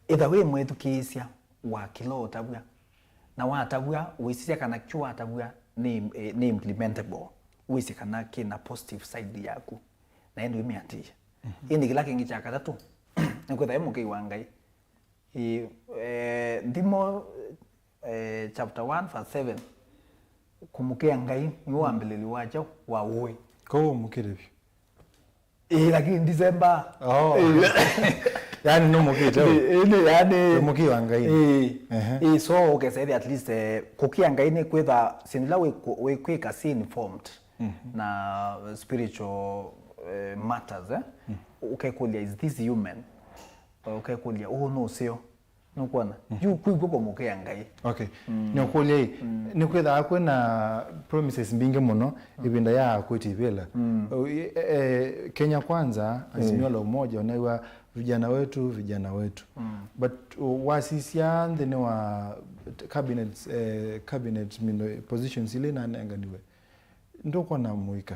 Ĩtha wĩ mwĩthukĩĩsya wa kĩla ũtavw'a, na watavw'a wĩsisya kana kyu watavw'a nĩ, eh, nĩ implementable, wĩsĩ kana kĩna positive side yaku, na ĩndĩ wĩmĩatĩĩa. Ĩndĩ kĩla kĩngĩ kya katatũ nĩ kwĩtha wĩ mũkĩi wa Ngai. Ĩ, eh, Nthimo eh, chapter one verse seven, kũmũkĩa Ngai nĩwe wambĩlĩlyo wa kyaũ? Wa ũĩ. Kwoou ũmũkĩte vyũ? Ĩĩ, lakini December. Oh. Yaani nũmũkĩte ũ? Ĩĩ, ĩĩ, yaani Mũkĩi wa Ngai. Ĩĩ. Ehe. Ĩĩ, so ũkesa ĩthĩa at least eh, kũkĩa Ngai nĩ kwĩtha syĩndũ ila wĩ- wĩkwĩka si informed na spiritual eh, matters eh? Ũkekũlya, is this human? Ũkekũlya, ũũ nũseo? Nũkwona? Yu kwĩkw'o kũmũkĩa Ngai. Okay. Nĩũkũlya ĩ, nĩkwĩthaa kwĩna promises mbingĩ mũno ĩvinda ya kwĩtĩvĩla. Eh, eh, Kenya Kwanza, Azimio la Umoja, ũnewa vijana wetu, vijana wetu. But uh, wasisya nthĩnĩ wa cabinet, eh, cabinet mino positions ile inanenganiwe, ndũkwona mũika.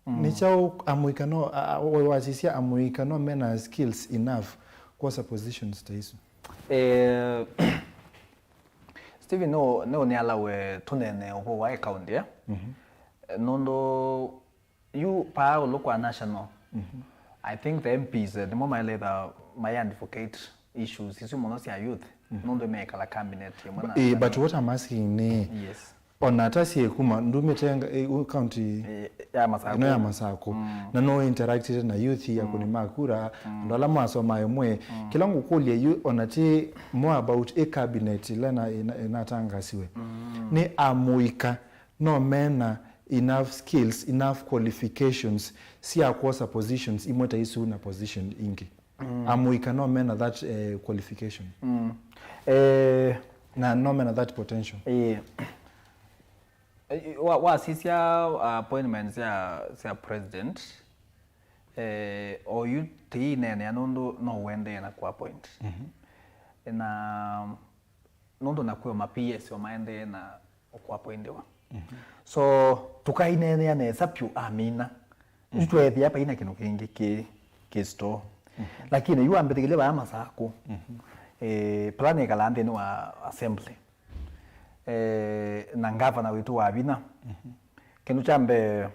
Nĩ kyaũ amũika no, a- a- wasisya amũika no mena skills enough kwosa positions ta isu? Eh, Steven, no, no nĩalawe tũnene ũvoo wa county eh? Nũndũ yu paa ũlũ kwa national, I think the M Ps eh, nĩmo maĩlĩtha mai advocate issues isu mũno sya youth, nũndũ meĩkala cabinet ĩmwe na Eh, but what I'm asking nĩ, yes. Ona ata syĩ kuma ndumĩte nga- eh, u- county Eh, ya Masaku. Ĩno ya Masakũ. Na no interactite na youth ya kũnima kura, andũ ala mwasoma ĩmwe. Kĩla ngũkũlya yu ona ti more about ĩ cabinet ĩla na- ĩna- ĩnatangasiwe. Nĩ amũika no mena enough skills, enough qualifications sya kwosa positions imwe ta isu na position ingĩ. Amũika no mena that eh, qualification. Eh, Na no mena that potential. Eh, wa- wasisya appointments sya, sya president, Eh, oyu tiineenea nũndũ no ũendee na kũappoint. Mhm. Na nũndũ nakw'o ma P S o maendee na kũappointiwa. Mhm. So, tũkaineenea nesa vyũ amina. Mhm. Yu tweethĩa paina kĩndũ kĩngĩ kĩ, kĩ store. Mhm. Lakini yu ambĩthĩkĩlye vaya Masakũ. Mhm. Eh, plan ĩkalaa nthĩnĩ wa assembly. Eh, na ngavana witũ wa vinya. Mhm. Kĩndũ kya mbee,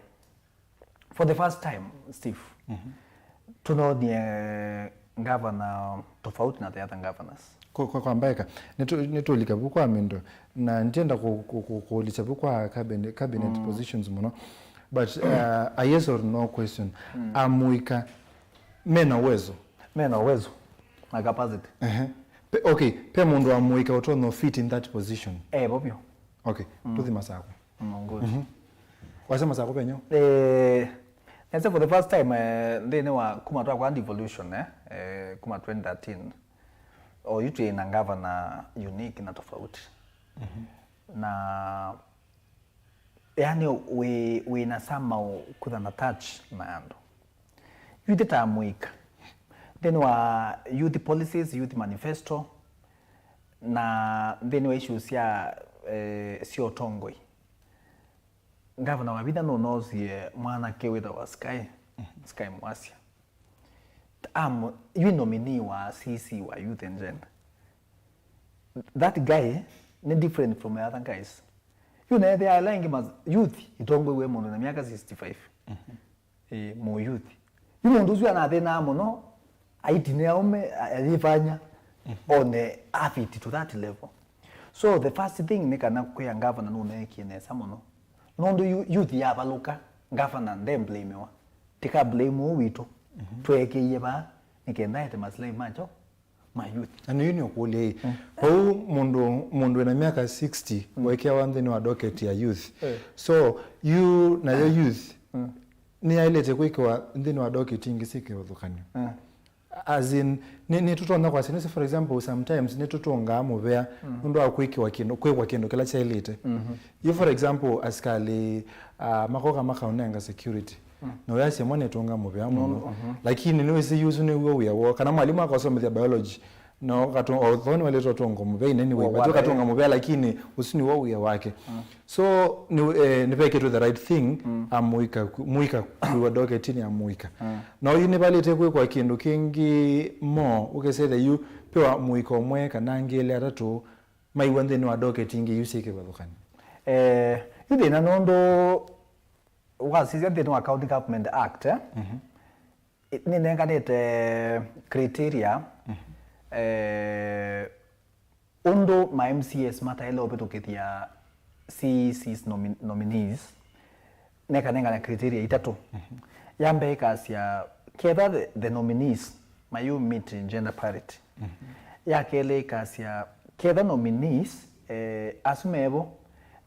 for the first time, Steve, mhm, tũnonie ngavana tofauti na the other governors. Kwa, kwa, kwa mbeka, nĩtũ-, nĩtũlika vu kwa Mindo, na nitienda ku-, ku-, ku-, kũlisya vu kwa cabinet, cabinet, mm, positions mũno. But, uh, a yes or no question. Mm. Amũika mena uwezo? Mena uwezo na capacity. Ehe. Pe, okay, pe mũndũ wa mũika ũtonya fit in that position? Eh, vovyo. Okay, mm, tũthi Masakũ. Mm, good. Mhm. Wasema Masakũ venyu? Eh, nese for the first time, eh, nthĩnĩ wa kuma twakwa devolution, eh, eh, kuma twenty thirteen, oyu twĩ na governor unique na tofauti. Mhm. Na yani wĩ, wĩ na somehow kũtha na touch na andũ. Yu ĩtĩ ta mũika. Nthĩnĩ wa youth policies, youth manifesto, na nthĩnĩ wa issues sya, eh, sya ũtongoi. Ngavana wa vinya nũnoosie mwanake wĩtawa Sky, mhm, Sky Mwasya. Am, yu nominee wa C C wa Youth and Gender. That guy nĩ different from the other guys. Yu neethĩa ala angĩ mas-, youth itongoiwe mũndũ na myaka sixty-five. Mhm. Ĩ, mũ youth. Yu mũndũ ũsu anathĩnaa mũno, aiti nĩ aũme, a-, ayĩvanya, mhm, one afiti to that level. So the first thing nĩ kana kwĩa ngavana nũneekie nesa mũno. Nũndũ yu-, youth yavalũka, ngavana nde blamiwa. Tika blame ũũ witũ. Mhm. Tweekĩie vaa, nĩ kenda ete masilai makyo ma youth. Na nĩyu nĩũkũlya ĩ, mm, vau mũndũ, mũndũ wĩna myaka sixty, mm, wekeawa nthĩnĩ wa docket ya youth. Eh. So, yu nayo youth, mm, nĩyaĩlĩte kwĩkĩwa nthĩnĩ wa docket ingĩ syĩ kĩvathũkany'o. Mm. As in, nĩ, nĩtũtonya kwasya nĩsĩ, for example, sometimes nĩtũtũngaa mũvea, mm, nũndũ wa kwĩkĩwa kĩndũ, kwĩkwa kĩndũ kĩla kyaĩlĩte. Mhm. Yu, for example, asikalĩ, ah, makoka makaũnenga security. Mm. Na ũyasya mwa nĩtũnga mũvea mũno. Nũndũ, mhm. Lakini nĩwĩsĩ yu ũsu nĩw'o wĩa woo. Kana mwalimũ akasomethya biology, na ũkatũ-, although nĩwaĩlĩte ũtũnga mũvea in any way, but ũkatũnga mũvea, lakini ũsu nĩw'o wĩa wake. Mm. So, nĩ, eh, nĩvekĩtwe the right thing, mm, amũika ku-, mũika kwĩwa docket-inĩ ya mũika. Mm. Na oyu nĩvalĩte kwĩkwa kĩndũ kĩngĩ mo, ũkĩsethya yu, pewa mũika ũmwe kana angĩ elĩ atatũ, maiwa nthĩnĩ wa docket ingĩ yu syĩ kĩvathũkany'o. Eh, yu thĩna nũndũ wasisya nthĩnĩ wa County Government Act, eh? Mhm. Nĩnenganĩte criteria, mhm, eh, ũndũ ma M C As mataĩle ũvĩtũkĩthya C E Cs nomi-, nominees, nekanengana criteria itatũ. Mhm. Ya mbee ĩkasya, ketha the, the nominees mayu meet gender parity. Mhm. Ya kelĩ ĩkasya, ketha nominees, eh, asu mevo,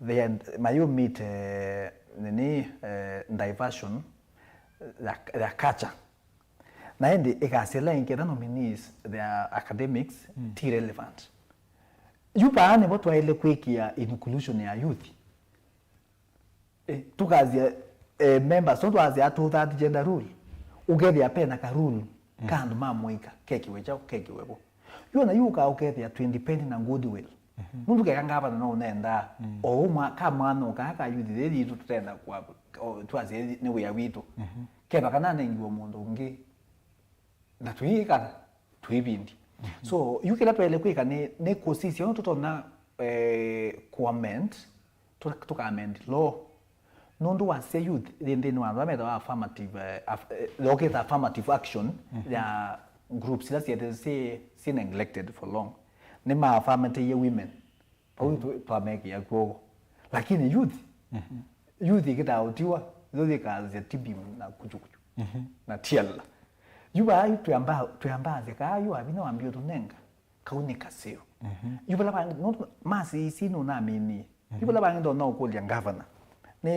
they are, mayu meet, eh, nini, eh, diversion ya, ya culture. Na ĩndĩ ĩkasya ĩla ĩngĩ, ketha nominees, their academics, mm, ti relevant. Yu vaa nĩvo twaĩle kwĩkĩa inclusion ya youth. Eh, tũkasya, eh, members, no twasya two third gender rule. Ũkethĩa pena ka rule, mm, ka andũ ma mũika, kekĩwe kyaũ, kekĩwe vo. Yu ona yu ũkaa ũkethĩa twĩ depend na goodwill. Mhm. Nũndũ keka ngavana no ũnendaa, mm, o ũmwe ka mwana ũkaa ka youth thĩ yitũ tũtenda kwa, o, twasye nĩ wĩa witũ. Mhm. Ketha kana anengiwe mũndũ ũngĩ, na tũiĩkana, tũivindi. Mhm. So, yu kĩla twaĩle kwĩka nĩ, nĩ kũsisya ũndũ tũtonya, eh, kũ-amend, tũ-, tũka-amend law. Nũndũ wasya youth yĩ nthĩnĩ wa andũ ala metawa affirmative, eh, aff-, eh, yokĩta affirmative action, mhm, ya groups ila syĩthĩwe syĩ, syĩ neglected for long. Nĩma-affirmatiie women. Vau, mhm, tũ-, twamekĩa kw'oko. Lakini youth, mhm, youth ĩkĩtaa ũtiwa, itho yĩkasya T B M na kuchukuchu, mhm, na tiala. Yu vaa yu twĩamba, twĩamba asya kaa yu avinya wambie ũtũnenga, kau nĩ kaseo. Mhm. Yu vala vangĩ, no, masi isi nũnaminie. Yu, mhm, vala vangĩ ndonya ũkũlya ngavana. Nĩ,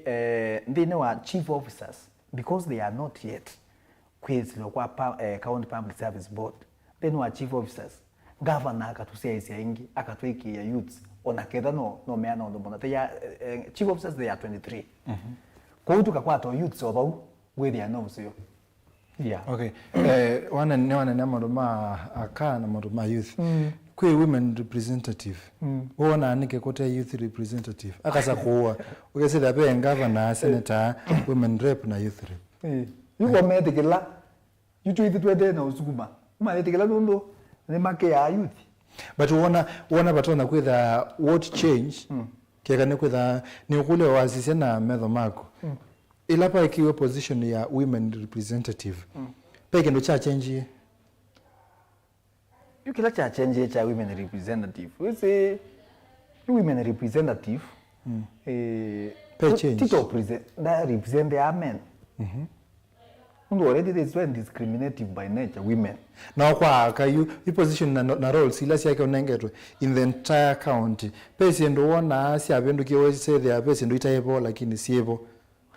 eh, nthĩnĩ wa chief officers, because they are not yet kwĩsĩlwa kwa pa-, eh, County Public Service Board. Nthĩnĩ wa chief officers, ngavana akatũsyaĩĩsya ĩngĩ, akatwĩkĩĩa youths, ona ketha no, no meana ũndũ mũna. They are, eh, eh, chief officers, they are twenty-three. Mhm. Kwoou tũkakwata o youths o vau, wĩthĩa no ũseo. Yeah. Okay. Eh, wana nĩ wanene maũndũ ma aka na maũndũ ma youth. Mm. Kwĩ women representative. Mm. Wona nĩkĩ kũte youth representative? Akasa kũwa. Ũkesĩthĩa ve governor, senator, women rep na youth rep. Eh. Yuko metĩkĩla. Yu twĩthĩ twendee na ũsukuma. Ũmaĩtĩkĩla nũndũ nĩmakĩaa youth. But wona, wona vatonya kwĩtha what change, mm, keka nĩ kwĩtha nĩ ũkũlya wasisya na metho maku. Mm. Ĩla paekiwe position ya women representative, mm, pe kĩndũ kya change? Yu kĩla kya change kya women representative. Wĩsĩ, yu women representative, mm, eh, pe change. Tito present, nda represent ya men. Mm-hmm. Nũndũ already they were discriminative by nature, women. Na kwa aka yu, yu position na, na roles ila syake ũnengetwe in the entire county. Pe syĩndũ wonaa syavĩndũkie wĩsethĩa, pe syĩndũ itaĩvo, lakini syĩvo.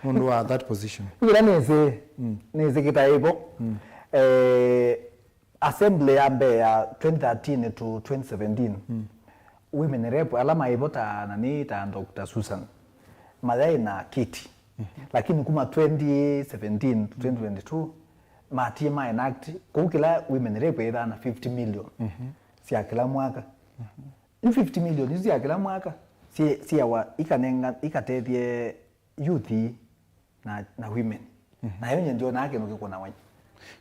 Nũndũ wa that position. Yu kĩla nĩsĩ, mm, nĩsĩ kĩtaĩvo. Mm. Eh, assembly ya mbee ya twenty thirteen to twenty seventeen, mm, women rep ala maĩvo ta nani ta Doctor Susan mayaĩ na kiti. Mhm. Lakini kuma twenty seventeen to twenty twenty-two, matie ma enact, kũu kĩla women rep ĩthaa na fifty million, mhm, sya kĩla mwaka. Mhm. Yu fifty million isu sya kĩla mwaka, sye-, syeawa ikanenga, ikatethye youth na, na women. Mhm. Na yo nye ndionaa kĩndũ kĩkũnawa.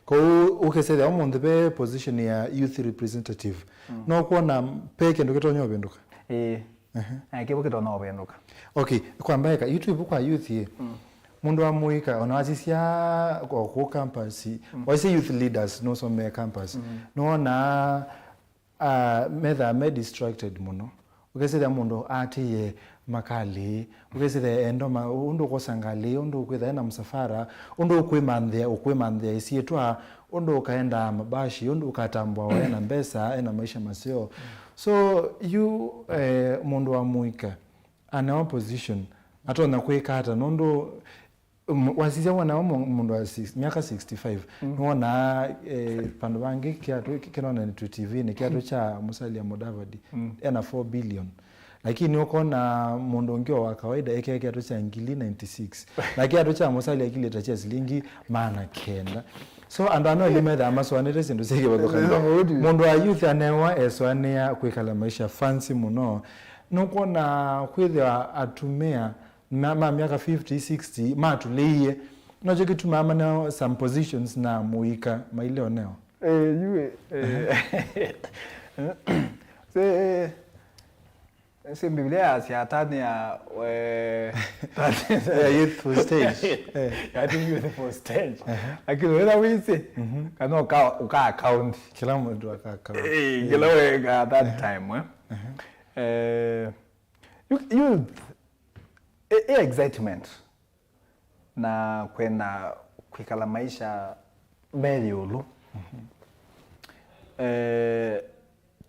Kwoou ũkĩsethĩa ũmũnthĩ ve position ya youth representative, mm, no kwona pe kĩndũ kĩtonya ũvĩndũka? Ĩĩ. Ehe. Na kĩvo kĩtonya ũvĩndũka. Okay, kwa mbaeka, yu twĩvu kwa youth ĩ. Mm. Mũndũ wa mũika, ona wasisya o kũu campus, mm, wasisya youth leaders, nũsomee campus. Mm. Nũonaa ah, methaa me distracted mũno. Ũkesĩthĩa mũndũ atĩĩe makalĩ, ũkesĩthĩa endo ma, ũndũ ũkosa ngalĩ, ũndũ ũkwĩtha ena msafara, ũndũ ũkwĩmanthĩa, ũkwĩmanthĩa ĩsyĩtwa, ũndũ ũkaendaa mabashi, ũndũ ũkatambũawa ena mbesa, ena maisha maseo. So, yu eh, mũndũ wa mũika anewa position, atonya kwĩka ata? Nũndũ M-, wasisya wona wa mũ-, mũndũ wa six-, myaka sixty-five, mm, nĩwonaa eh, vandũ vangĩ kĩatũ kĩ-, kĩnonanĩtw'e T V-nĩ, kĩatũ kya Musalia Mudavadi, mm, ena four billion. Lakini ũkona mũndũ ũngĩ o wa kawaida ekĩa kĩatũ kya ngili ninety-six. Na kĩatũ kya Musalia kĩlĩta kya silingi maana kenda. So andũ ano elĩ methaa masũanĩte syĩndũ syĩ kĩvathũkany'o. Mũndũ wa youth anewa esũanĩa kwĩkala maisha fancy mũno. Nũkwona kwĩthĩwa atumĩa ma, ma myaka fifty, sixty matũlĩie, nokyo kĩtumaa maneo some positions na mũika maileo neo. Eh, yu, eh. Se, eh, se Biblia yasya tanĩa, eh, yeah, youthful stage. Eh. Yati youthful stage. Uh-huh. Lakini wĩla wĩsĩ, mhm, kana ũka, ũka account. Kĩla mũndũ aka account. Eh, kĩla weka that, yeah, time, eh. Uh-huh. Eh, youth, youth, e, e excitement na kwenda kwĩkala maisha me ĩũlũ. Eh,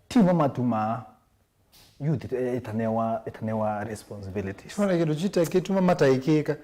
timo matumaa youth ĩtanewa, ĩtanewa responsibilities. Sona kĩndũ kĩta kĩtuma mataĩkĩka.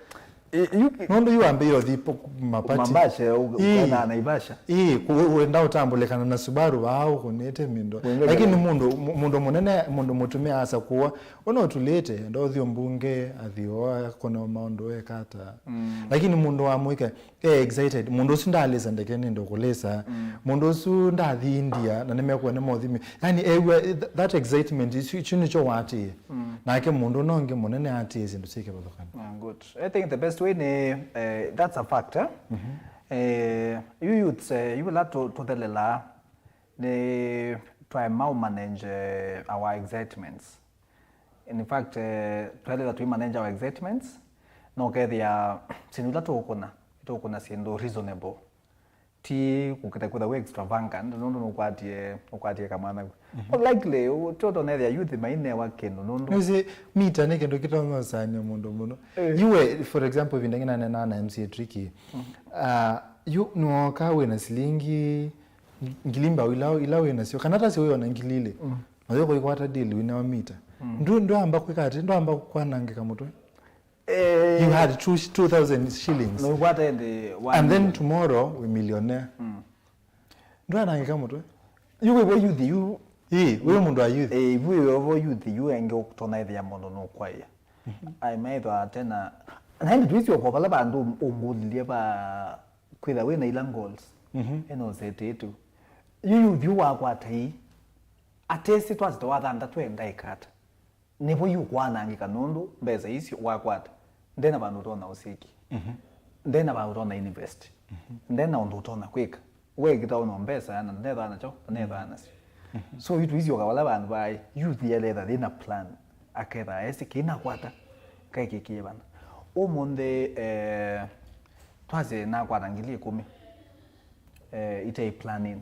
Eh, yu-, nũndũ yu wambĩĩa ũthi po-, mapati. Mambashe, ũ-, ĩĩ, ũkaenda Naivasha. Ĩĩ, ku-, wenda ũtambũlĩkana na Subaru vaa ũkũnĩte mindo. Wengela. Lakini mũndũ, mũ-, mũndũ mũnene, mũndũ mũtumĩa asa kuwa, ũna ũtulĩte, enda ũthi ũmbunge, athi o, akũne maũndũ eka ata. Mm. Lakini mũndũ wa mũika, e excited, mũndũ ũsu ndalĩsa ndeke nĩndĩ ũkũlĩsa. Mm. Mũndũ ũsu ndathi India, na nĩmekuwa nĩ mothimi. Yani, ewa, th-, that excitement, isu, isu nĩkyo watĩe. Mm. Nake mũndũ ũna ũngĩ mũnene atĩe syĩndũ syĩ kĩvathũkany'o. Ah, good. I think the best way nĩ, eh, that's a fact, eh? Mhm. Eh, yu youths, eh, yu ĩla tũ-, tũthelela, nĩ twaema manage, eh, our excitements. In fact, eh, twaĩlĩla tũimanage our excitements, na ũkethĩa syĩndũ ila tũkũna, tũkũna syĩndũ reasonable. Ti kũkĩta kwĩtha wĩ extravagant, nũndũ nũkwatie, nũkwatie kamwana. Mhm. Likely, ũ-, ti ũtonethĩa youth mainewa kĩndũ nũndũ. Nĩsĩ mita nĩ kĩndũ kĩtongosaany'a mũndũ mũno. Eh. Yu we, for example, ĩvinda ngĩ nanenaa na M C A Tricky. Mhm. Ah, yu nĩwoka wĩna silingi ngili mbau ila, ila wĩ nasyo, kana ta syo wĩona ngili ilĩ. Mm. Na yo kũikwata deal wĩna wa mita. Mm. Ndũ, ndwamba kwĩka atĩ, ndwamba kwanangĩka mũtwe. Eh. You had two, two thousand shillings. No, what and, uh, one million. And then tomorrow, we millionaire. Mm. Ndwanangĩka mũtwe. Yu wĩ youth, yu. Ĩĩ, wĩ mũndũ wa youth. Eh, yu wĩ youth, yu engĩ ũtonethĩa mũndũ nũkwaĩa. Mhm. Ai, maitwa tena. Na ĩndĩ twĩsĩ oko vala vandũ ũngũlilye va Kwĩtha wĩ na ila goals, mhm, ena ũsetĩĩtu. Yu youth yu wakwata ii, atesi twasita wa thanthatũ enda ĩkata. Nĩvo yu kwanangĩka nũndũ mbesa icio wakwata. Ndena vandũ ũtonya ũsĩki. Mhm. Ndena vandũ ũtonya invest. Mhm. Ndena ũndũ ũtonya kwĩka. We kĩtao no mbesa na ndethaa na kyo, na nethaa nasyo. Mhm. So yu tuisyoka vala vandũ vai, youth yaletha thĩna plan. Aketha esi kĩnakwata, kaikĩkie vana. Ũmũnthĩ, eh, twasye nakwata ngili ĩkũmi, eh, ite planning.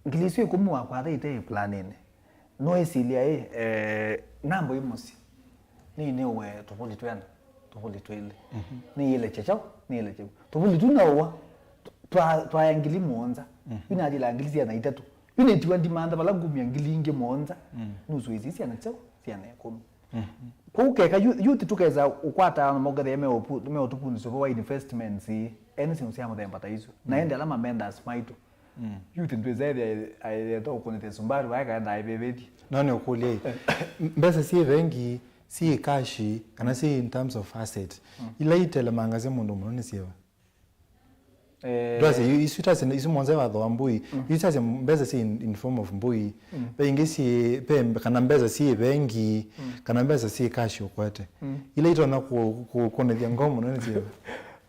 Ngili isu ĩkũmi wakwata ite planning. Noĩsilya ĩ, eh, namba ĩ mũsyĩ. Nĩ nĩũwe tũvũli twena, tũvũli twĩlĩ. Mhm. Nĩyĩle kyakyaũ, nĩyĩle kyau. Tũvũli tu naũwa, twa, twaya ngili mũonza. Mhm. Yu nathila ngili syana itatũ. Yu nĩtiwa ndimantha vala ngumya ngili ingĩ mũonza. Mm. Nusu ĩsi syana kyaũ, syana ĩkũmi. Mhm. Kwoou keka yu-, youth tũkesa ũkwata na mokethĩa me ũpu-, me ũtũpunzi ũvũ wa investments ii. Ene syĩndũ sya mũthemba ta isu. Na ende ala mamendas maitũ. Mm. Youth ndwĩsa ethĩa aethĩa ũkũnĩthya Subaru vae kaenda aivĩvĩthye. No nĩ ũkũlya ĩ. Mbesa syĩ vengi, syĩ cash, kana syĩ in terms of asset. Mm. Ila itelemangasya mũndũ mũno nĩ syĩva? Eh, twasye, yu-, isu tasye, isu mũonza watho wa mbũi. Mm. Isu tasye mbesa syĩ in, in form of mbũi. Mm. Ve ingĩ syĩ, ve, kana mbesa syĩ vengi, mm, kana mbesa syĩ cash ũkwete. Mm. Ila itonya kũ-, kũ-, kũnĩthya ngoo mũno nĩ syĩva?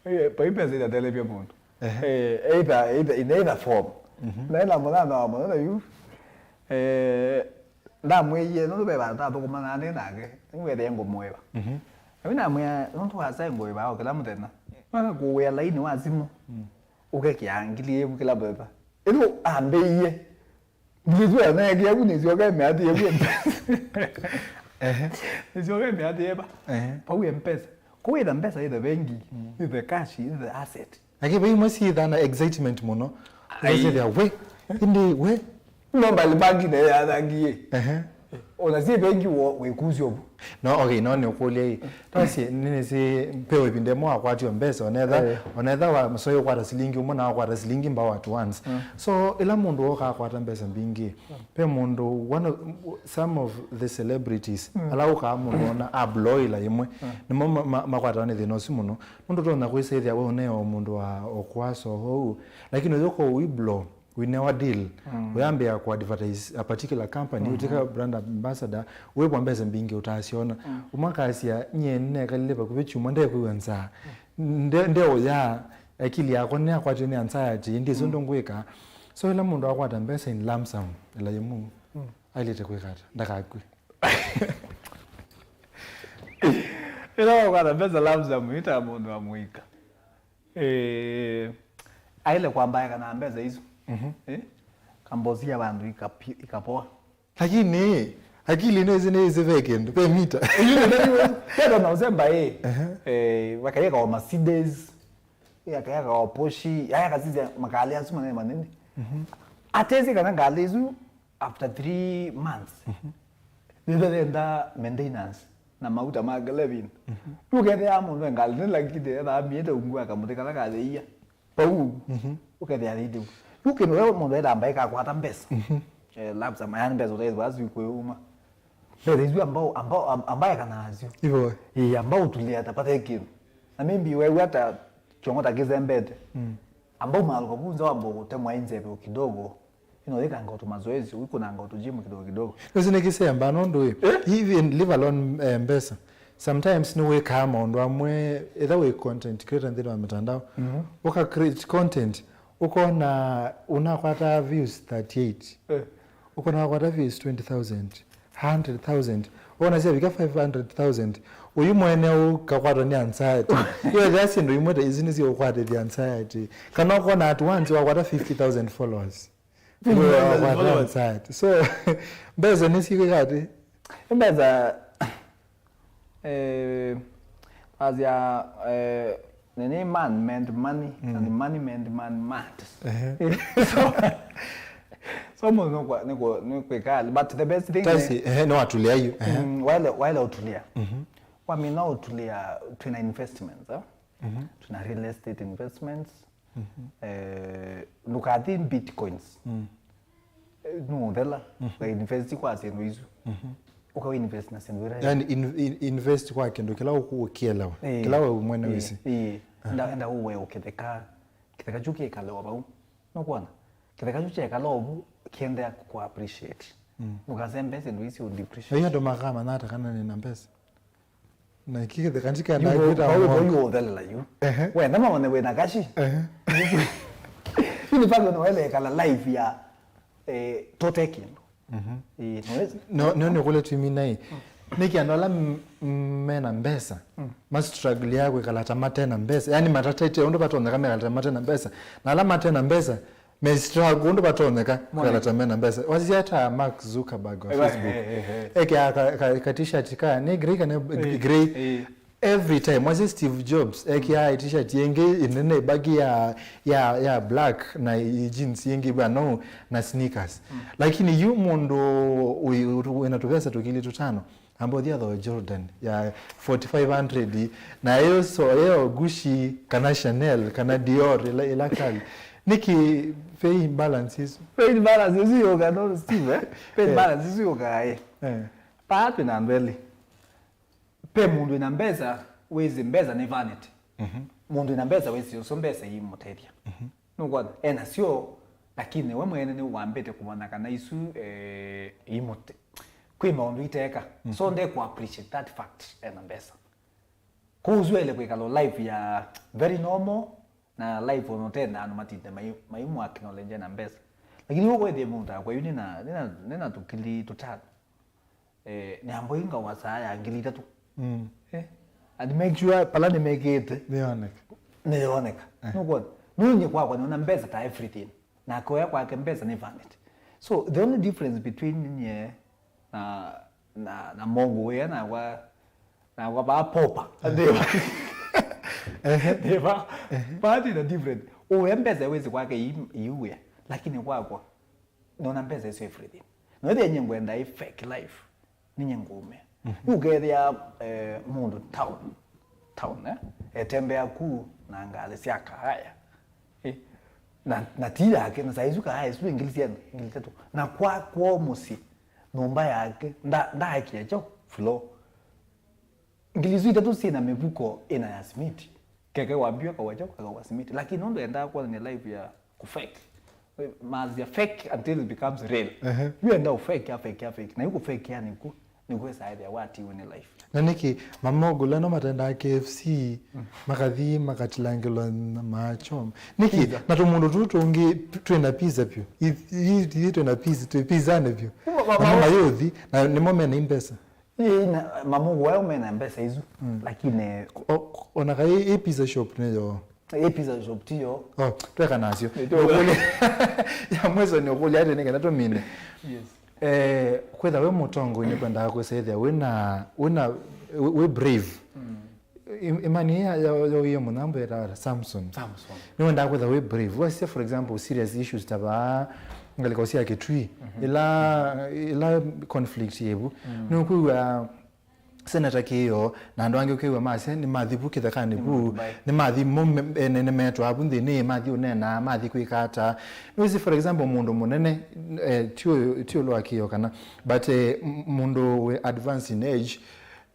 Eh, vai mbesa itatelevya mũndũ. Ehe. Eh, either, either, in either form. Mhm. Na ĩla mũthana wa mũthenya yu, eh, ndamwĩie, nũndũ ve vandũ tathũkũmanaa nĩ nake, nĩwethĩe ngũmũĩva. Mhm. Na yu namwĩa, nũndũ wasya ngũĩvaa o kĩla mũthenya, naka kũwĩa laini wa simũ, mm, ũkekĩaa ngili ĩvu kĩla mũthenya. Ĩndĩ ambĩie, ngili ĩsu anaekĩa vu nĩsyoka ĩmĩatĩe vu Mpesa. Ehe. Nĩsyoka ĩmĩatĩe va? Ehe. Vau Mpesa. Kũu ĩtha mbesa ĩthe vengi, mm, ĩthe cash, ĩthe asset. Lakini ve imwe syĩthaa na excitement mũno. Ai. Ũkasethĩa, we, ĩndĩ, we. No mbali bangi na yathangie. Ehe. Ona si bengi wo wĩkusyo vu. No, okay, no nĩ ũkũlya ĩ. Twasye, nĩnĩsĩ, pewe ĩvinda ĩmwe wakwatio mbesa, onetha, eh, onetha wa, so ũkwata silingi ũmwe na wakwata silingi mbao at once. Mm. So, ĩla mũndũ woka akwata mbesa mbingĩ, mm, ve mũndũ, one of, some of the celebrities, mm, ala ũkaa mũndũ ona abloila ĩmwe, mm, nĩmo ma-, ma-, makwatawa nĩ thĩna ũsu mũno. Nũndũ ũtonya kwĩsĩthya we ũneo mũndũ wa ũkwaso ũu, lakini ũyũka ũiblo, wĩnewa deal, mm, ũyambĩa kũ advertise a particular company, mm-hmm, ũtwĩka brand ambassador, wĩvwa mbesa mbingĩ ũtaasyona. Mm. Ũmwe akasya, nyie nĩnekalile vakuvĩ kyumwa ndekwĩw'a nzaa. Mm. Nde-, ndeũya, akili yakwa nĩyakwatĩwe nĩ anxiety, ĩndĩ ĩsu, mm, ndũngwĩka. So ĩla mũndũ akwata mbesa in lump sum, ĩla yĩmũ, mm, ailĩte kwĩka ata? Ndakakw'e. Ĩla wakwata mbesa lump sum, ĩta mũndũ wa mũika. Eh, aile kwambaeka na mbesa isu. Mhm. Eh? Kambosia vandu ikapi-, ikapoa. Lakini akili nĩ ĩsĩ, nĩ ĩsĩ ve kĩndũ, ve mita. Yu nĩ nani we? Tena na ũsemba, eh. Aha. Eh, wakayeka wa Mercedes, yakayeka wa Porsche, yaya kasisya makali asu manene manene. Mhm. Atesi kana ngali isu after three months. Mhm. Nĩtũthenda maintenance na mauta ma ngalĩ ĩvinda. Mhm. Yu ũkethĩa mũndũ e ngalĩ nĩ lakini ethaa amĩĩte ungu akamũtĩ kala katheia. Pau. Mhm. Ũkethĩa thĩndĩ. Yu kĩndũ we mũndũ ethaa mbaĩ kakwata mbesa. Mhm. Eh, lapsa mayani mbesa ũtethwa asu kwĩuma. Mbesa isu ambao, ambao, am-, ambaye kana nasyo. Ivo. Ĩĩ, ambao ũtulĩa ta pate kĩndũ. Na maybe wewe hata kyongo ta kĩsembete. Mm. Ambao maluka vunza wambo kutemwa inzeve kidogo. Ino yĩkanga tũmazoezi, wĩkũnanga tũgym kidogo kidogo. Nĩsĩ nĩkĩsemba nũndũ ĩ, eh? Even leave alone, eh, mbesa. Sometimes nĩwĩkaa maũndũ amwe, either wĩ content creator nthĩnĩ wa mitandao, mhm, ũka create content, ũkona ũnakwata views thirty-eight. Eh. Ũkona wakwata views twenty thousand, hundred thousand. Wona syavika five hundred thousand, ũyu mwene ũkakwatwa nĩ anxiety. Wethĩa syĩndũ imwe ta isu nĩsyĩũkwatĩthya anxiety. Kana ũkona at once wakwata fifty thousand followers. Fifty thousand followers. Anxiety. So, mbesa nĩsikwĩka atĩ? Mbesa, eh, as ya, eh, nini, man meant money, mm, and money meant man mad. Ehe. So, so mũndũ nĩkwa-, nĩkwa-, nĩkwĩka, but the best thing tasi, ehe, no atulia yu. Ehe. Mm, wale, wale utulia. Mhm. Wamina utulia, twina investments, eh? Mhm. Twina real estate investments. Mhm. Eh, ndũkathi bitcoins. Mm. Eh, nũũthela, mhm, ũkainvest kwa syĩndũ isu. Mhm. Ũkainvest na syĩndũ ila. Yani in-, in-, invest kwa kĩndũ kĩla ũkũ-, ũkĩelewa. Ĩĩ. Kĩla we mwene, ĩĩ, wĩsĩ. Ĩĩ. Enda, enda ũwe ũkĩtheka, kĩtheka kyu kĩkale o vau. Nũkwona? Kĩtheka kyu kyekala o vu, kĩendea kũkũ appreciate. Mm. Ndũkasembe syĩndũ isi ũdepreciate. Ĩyo andũ makamanya ata kana nĩ na mbesa? Na kĩtheka nĩ kĩendaa kwĩta mwako. Yu ũthelela yu. Ehe. Wenda mawone wĩna kashi. Ehe. Yu nĩ pale ũnaweza ĩkala life ya, eh, tote kĩndũ. Mhm. Ĩĩ, no, no nĩkũle twimina ĩ. Nĩkĩ andũ ala m-, m-, mena mbesa, ma struggle ya kwĩkala ta matena mbesa. Yaani matatete ũndũ vatonyeka mekala ta matena mbesa. Na ala matena mbesa, me struggle ũndũ vatonyeka kwĩkala ta mena mbesa. Wasisya ta Mark Zuckerberg wa Facebook. Ekeaa ka, ka, ka t-shirt ka, nĩ gray kana gray. Every time, wasya Steve Jobs, ekĩaa t-shirt yĩngĩ ĩnene, bagi ya, ya, ya black, na i jeans yĩngĩ bano, na sneakers. Mm. Lakini yu mũndũ wĩ, wĩna tũvesa tũkili tũtano, amba ũthi athoe Jordan ya forty-five hundred, na ĩyo so, ĩyo Gucci, kana Chanel, kana Dior, ĩla, ĩla kali. Nĩkĩ pay imbalance isu? Pay imbalance isu yũka, no, Steve, eh? Pay imbalance isu yũka, eh. Eh. Paa twĩ na andũ elĩ. Ve mũndũ wĩna mbesa, wĩsĩ mbesa nĩ vanity. Mhm. Mũndũ wĩna mbesa wĩsĩ ũsu mbesa iimũtethya. Mhm. Nũkwona? Enasyo, lakini we mwene nĩwambĩte kũmanya kana isu, eh, iimũte-, kwĩ maũndũ iteka. Mhm. So, nde kũ appreciate that fact ena mbesa. Kwoou ũsu aĩle kwĩkala life ya very normal, na life ona ũtenda andũ matinde mai-, maimũ acknowledge na mbesa. Lakini ũkwĩthĩa mũndũ takwa yu nĩna, nĩna, nĩna tũkili tũtano. Eh, nĩ ambo inga wa saa ya ngili itatũ. Mm. Eh, and make sure pala nĩmekĩte nĩyoneka. Nĩyoneka. Eh. Nũkwona? Nũnyie kwakwa nĩona mbesa ta everything. Na kũya kwake mbesa nĩ vanity. So, the only difference between nyie na, na, na mongo wĩa nakwa, nakwa vaa popa. Ndĩva. Ehe. Ndĩva. Ehe. Vaa twĩ na different. Ũya mbesa wĩsĩ kwake iu wĩa. Lakini kwakwa, nona mbesa isu everything. No ĩthĩa nyie ngwenda ĩ fake life. Ninye ngũmĩa. Mhm. Yu ũkethĩa, eh, mũndũ town, town, eh, etembea ku na ngalĩ sya kaaya. Eh, na, na ti yake, na saa isu kaaya isu nĩ ngili sya ngili itatũ. Na kwa, kwoo mũsyĩ, nyũmba yake, nda, ndaakia kyaũ floor. Ngili isu itatũ syĩna mĩvuko ĩna ya simiti. Keke wambio kawacha, kakawa simiti. Lakini nũndũ endaa kuonania life ya kũ fake. Mazi ya fake until it becomes real. Ehe. Yu enda ũ fake, a fake, a fake. Na yu kũ fake ya nĩku, nĩku esa ethĩa watiwe nĩ life. Na nĩkĩ mamogũla no matendaa K F C, mm, makathi makatilangĩlwa na macho? Nĩkĩ? Pizza. Na tũmũndũ tũtũ tũngĩ twĩna pizza vyũ. Ithyĩ twĩna pizza, twĩ pizzanĩ vyũ. Ma, ma, ma, mayũthi, na nĩmo mena mbesa. Ĩĩ, na mamogũla mena mbesa isu, mm, lakini o-, ona kai ĩ pizza shop nĩyo. Ĩ pizza shop tiyo. Oh, tweka nasyo. Nĩ tweka. Ũkũlya. Ya mwiso nĩ ũkũlya atĩ nĩ kana tũmine. Yes. Eh, kwĩtha wĩ mũtongoi nĩ kwendaa kwĩsethĩa wĩna, wĩna, wĩ, wĩ brave. Mm. Im-, imani ya, ya, ya ũie mũnambo yetawa Samson. Samson. Nĩ wendaa kwĩtha wĩ brave. Wasisya, for example, serious issues ta vaa, ngalĩko sya Kĩtui, mhm, ila, ila conflict yĩvu. Mm. Nĩ ũkwĩw'a Senator Kĩĩo na andũ angĩ ũkew'a masya nĩmathi vu kĩthekanĩ vu, nĩmathi mo me-, ene nĩmetwaa vu nthĩnĩ, mathi ũneenaa, mathi kwĩka ata. Nĩwĩsĩ, for example, mũndũ mũnene, eh, ti ũyũ, ti ũlũ wa Kĩĩo kana, but, eh, m-, mũndũ wĩ advanced in age,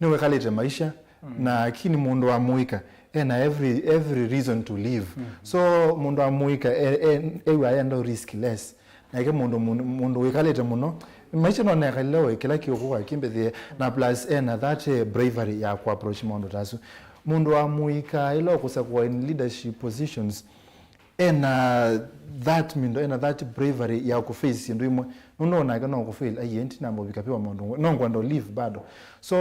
nĩwĩkalĩte maisha, mm, na lakini mũndũ wa mũika ena every, every reason to live. Mm. So, mũndũ wa mũika, e-, e-, ew'aa enda risk less. Nake mũndũ, mũndũ, mũndũ wĩkalĩte mũno, maisha no nekalile we kĩla kĩũkũ kwa kĩmbĩthĩe, na plus ena that, eh, bravery ya kũ approach maũndũ ta asu. Mũndũ wa mũika ĩla ũkũsakũa in leadership positions, ena that mindo, ena that bravery ya kũ face syĩndũ imwe. Nũndũ onake no kũ fail, ai, enti namba ũvika piwa maũndũ, no ngwenda live bado. So,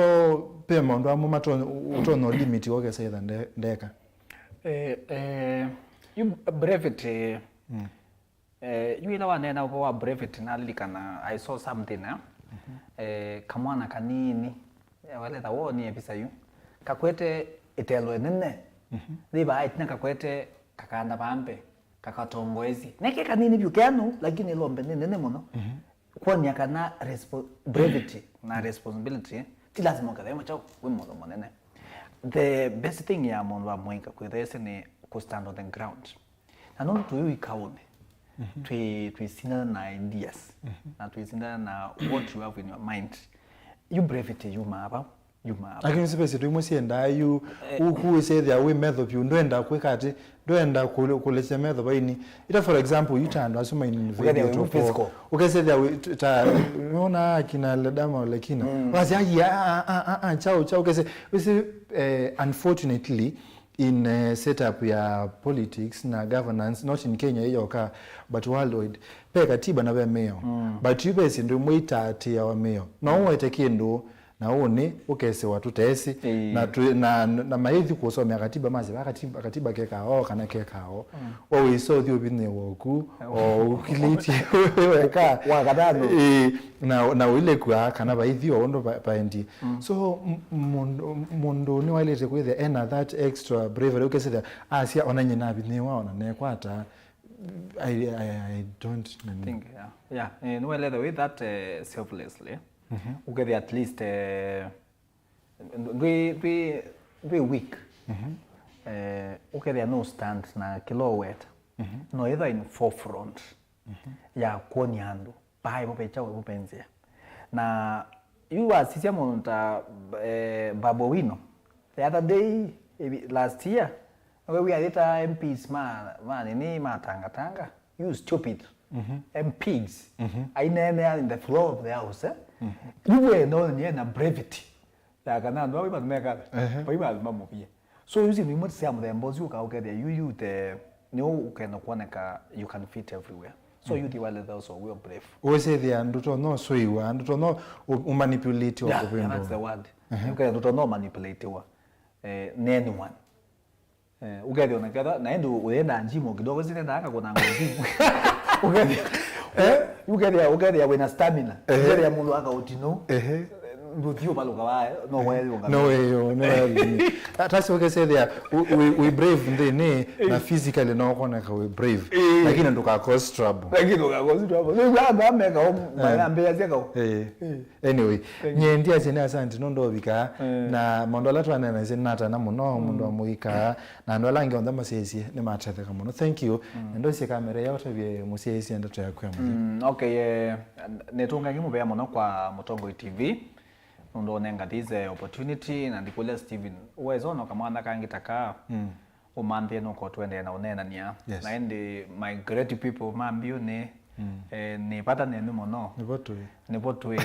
pe maũndũ amwe matonya, ũtonya limit okesa itha nde-, ndeka. Eh, eh, yu brevity, mm. Eh, yu ĩla waneena ũvoo wa brevity, nalilikana I saw something, eh? Mhm. Eh, kamwana kanini, eh, waletha wonie visa yu. Kakwete ĩtelo ĩnene. Mhm. Thĩva ĩtina kakwete kakanda vambe, kakatongoesye. Neke kanini vyũ keanu, lakini ĩlombe nĩ nene mũno. Mhm. Kwonia kana respo-, brevity na responsibility, ti lazima ũkethĩwe kyaũ wĩ mũndũ mũnene. The best thing ya mũndũ wa mũika kwĩthĩa ese nĩ kũ stand on the ground. Na nũndũ twĩ ũikaũnĩ, mhm, twĩ, twĩsindana na ideas, mhm, na twĩsindana na what you have in your mind. Yu brevity yumaa vau. Yuma. Lakini sipesi tu imwe siendaa yu, eh, uku wĩsethĩa wĩ metho vyũ, ndwenda kwĩka atĩ, ndwenda kũle-, kũlesya metho vaini. Ita, for example, yu ta andũ asu ma in-, ũkethĩa wĩ physical. Ũkesethĩa wĩ, t-, ta, nona akina Ledama Olekina. Mm. Wasi, "Ai, a, a, a, a, a, chao, chao," ũkese, wĩsĩ, eh, unfortunately, in, eh, setup ya politics na governance, not in Kenya ĩyoka, but worldwide, ve katiba na ve mĩao. Mm. But yu ve syĩndũ imwe itaatĩawa mĩao. No ũwete kĩndũ, na ũnĩ ũkesĩwa tũtesĩ, ĩĩ, na, tũ, na, na maithi kũsomea katiba masya, "Va katiba, katiba kekaa oo kana kekaa oo." Mm. We wĩsa ũthi ũvinĩwa ũku, o ũkilĩtye weka. Wa katano. Ĩĩ, na, na ũilekwa kana vaithi o ũndũ va-, vaendie. Mm. So, m-, mũndũ, mũndũ nĩwaĩlĩte kwĩthĩa ena that extra bravery, ũkesĩthĩa asya, "Ona nyie navinĩwa, ona nekwata, I, I, I don't," nini. Think, yeah. Yeah, eh, nĩwaĩlĩte with that, eh, selflessly. Mhm. Ũkethĩa at least, eh, ndwĩ, ndwĩ, ndwĩ weak. Mhm. Eh, ũkethĩa no stand na kĩla ũweta. Mhm. No ĩtha in forefront, mhm, ya kuonia andũ, "Vai vo ve kyaũ, vo ve nzĩa." Na yu wasisya mũndũ ta, eh, Babu Owino, the other day, eh, last year, we wiathĩta M Ps ma, ma nini, ma tangatanga. You stupid. Mhm. M Ps. Mhm. Aineenea in the floor of the house, eh? Mhm. Yu we no, ni ena brevity ya kana andũ awe matumeka. Ehe. Pai ma mamuvie. So you see, ni mtu sia mũthemba ũcio ũkaũkethia, yu, yu te, ni ũkenda kuoneka you can fit everywhere. So, mhm, you the wale also we are brave. Ũsethia nduto no swiwa, nduto no u-, umanipulate wa. Yeah, yeah, kupindwa. That's the word. Ehe. Ukaya nduto no manipulate wa, eh, ni anyone. Eh, ũkethĩa ona ketha, na ĩndĩ ũyenda njimu kidogo, sinendaa akakũnanga njimu. Ũkethĩa, eh? Ũkethĩa, ũkethĩa wĩna stamina. Ehe. Ũkethĩa mũndũ aka ũtino. Ehe. Ndũthi ũvalũka wa, no weyũnga. No weyo, no weyo. Tasi ũkesethĩa, we, we brave nthĩnĩ, na physically no ũkoneka we brave. Eh. Lakini ndũka cause trouble. Lakini ndũka cause trouble. So, andũ ameka, eh, mayambĩasya kau. Eh. Eh. Anyway, thank you. Nyie ndiasye nĩ asante nũndũ ũvikaa, eh, na maũndũ ala twaneenaisye nĩnatana mũno, mm, mũndũ amũikaa, na andũ ala angĩ onthe masyaisye nĩmatetheka mũno. Thank you. Mm. Na ndosie kamera ya ũtavye mũsyaisye ndeto yaku ya mũthya. Mm, okay, eh, nĩtũngangi mũvea mũno kwa Mũtongoi T V nũndũ ũnenga this, eh, opportunity, na ndikũlya Steven, wesa ona kamwana kangĩ ta kaa. Mm. Ũmanthĩe nũko tũendee na ũneenany'a. Yes. Na ĩndĩ my great people ma mbiũ nĩ, mm, eh, nĩ vata nenyu mũno. Nĩvo tũĩ. Nĩvo tũĩ.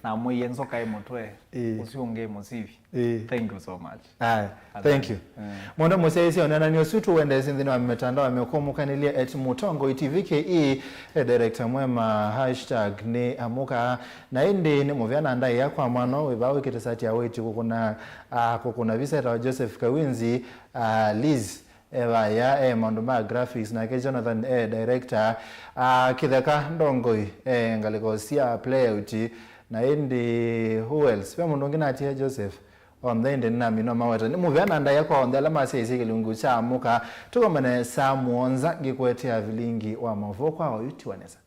Na mwĩie nzoka ĩ mũtwe, ĩĩ, ũsu ũngĩ mũsivi. Ĩĩ. Thank you so much. Aya, asante. Thank you. Mm. Mũndũ mũsyaĩĩsya ũneenany'a ũsu tũwendesye nthĩnĩ wa mitandao ya mĩkũmũkanĩlye at Mũtongoi T V K E, eh, director mwema, hashtag nĩ amũka. Na ĩndĩ nĩ mũvea na ndaĩa kwa mwana wĩ vaa wĩkĩte sati ya white kũkũna, ah, kũkũna visa etawa Joseph Kawinzi. Ah, Liz e vaya e maũndũ ma graphics, nake Jonathan e director. Ah, Kĩtheka Ndongoi e ngalĩko sya playout. Na ĩndĩ who else? Ve mũndũ ũngĩ natie Joseph? Onthe ĩndĩ nĩnamina maweta. Nĩ mũvea na ndaĩa kwa onthe ala masyaĩĩsye kĩlungu kya mũka. Tũkomane saa mũonza ngĩkũetea vilingi wa maũvoo kwa oyu tiwa nesa.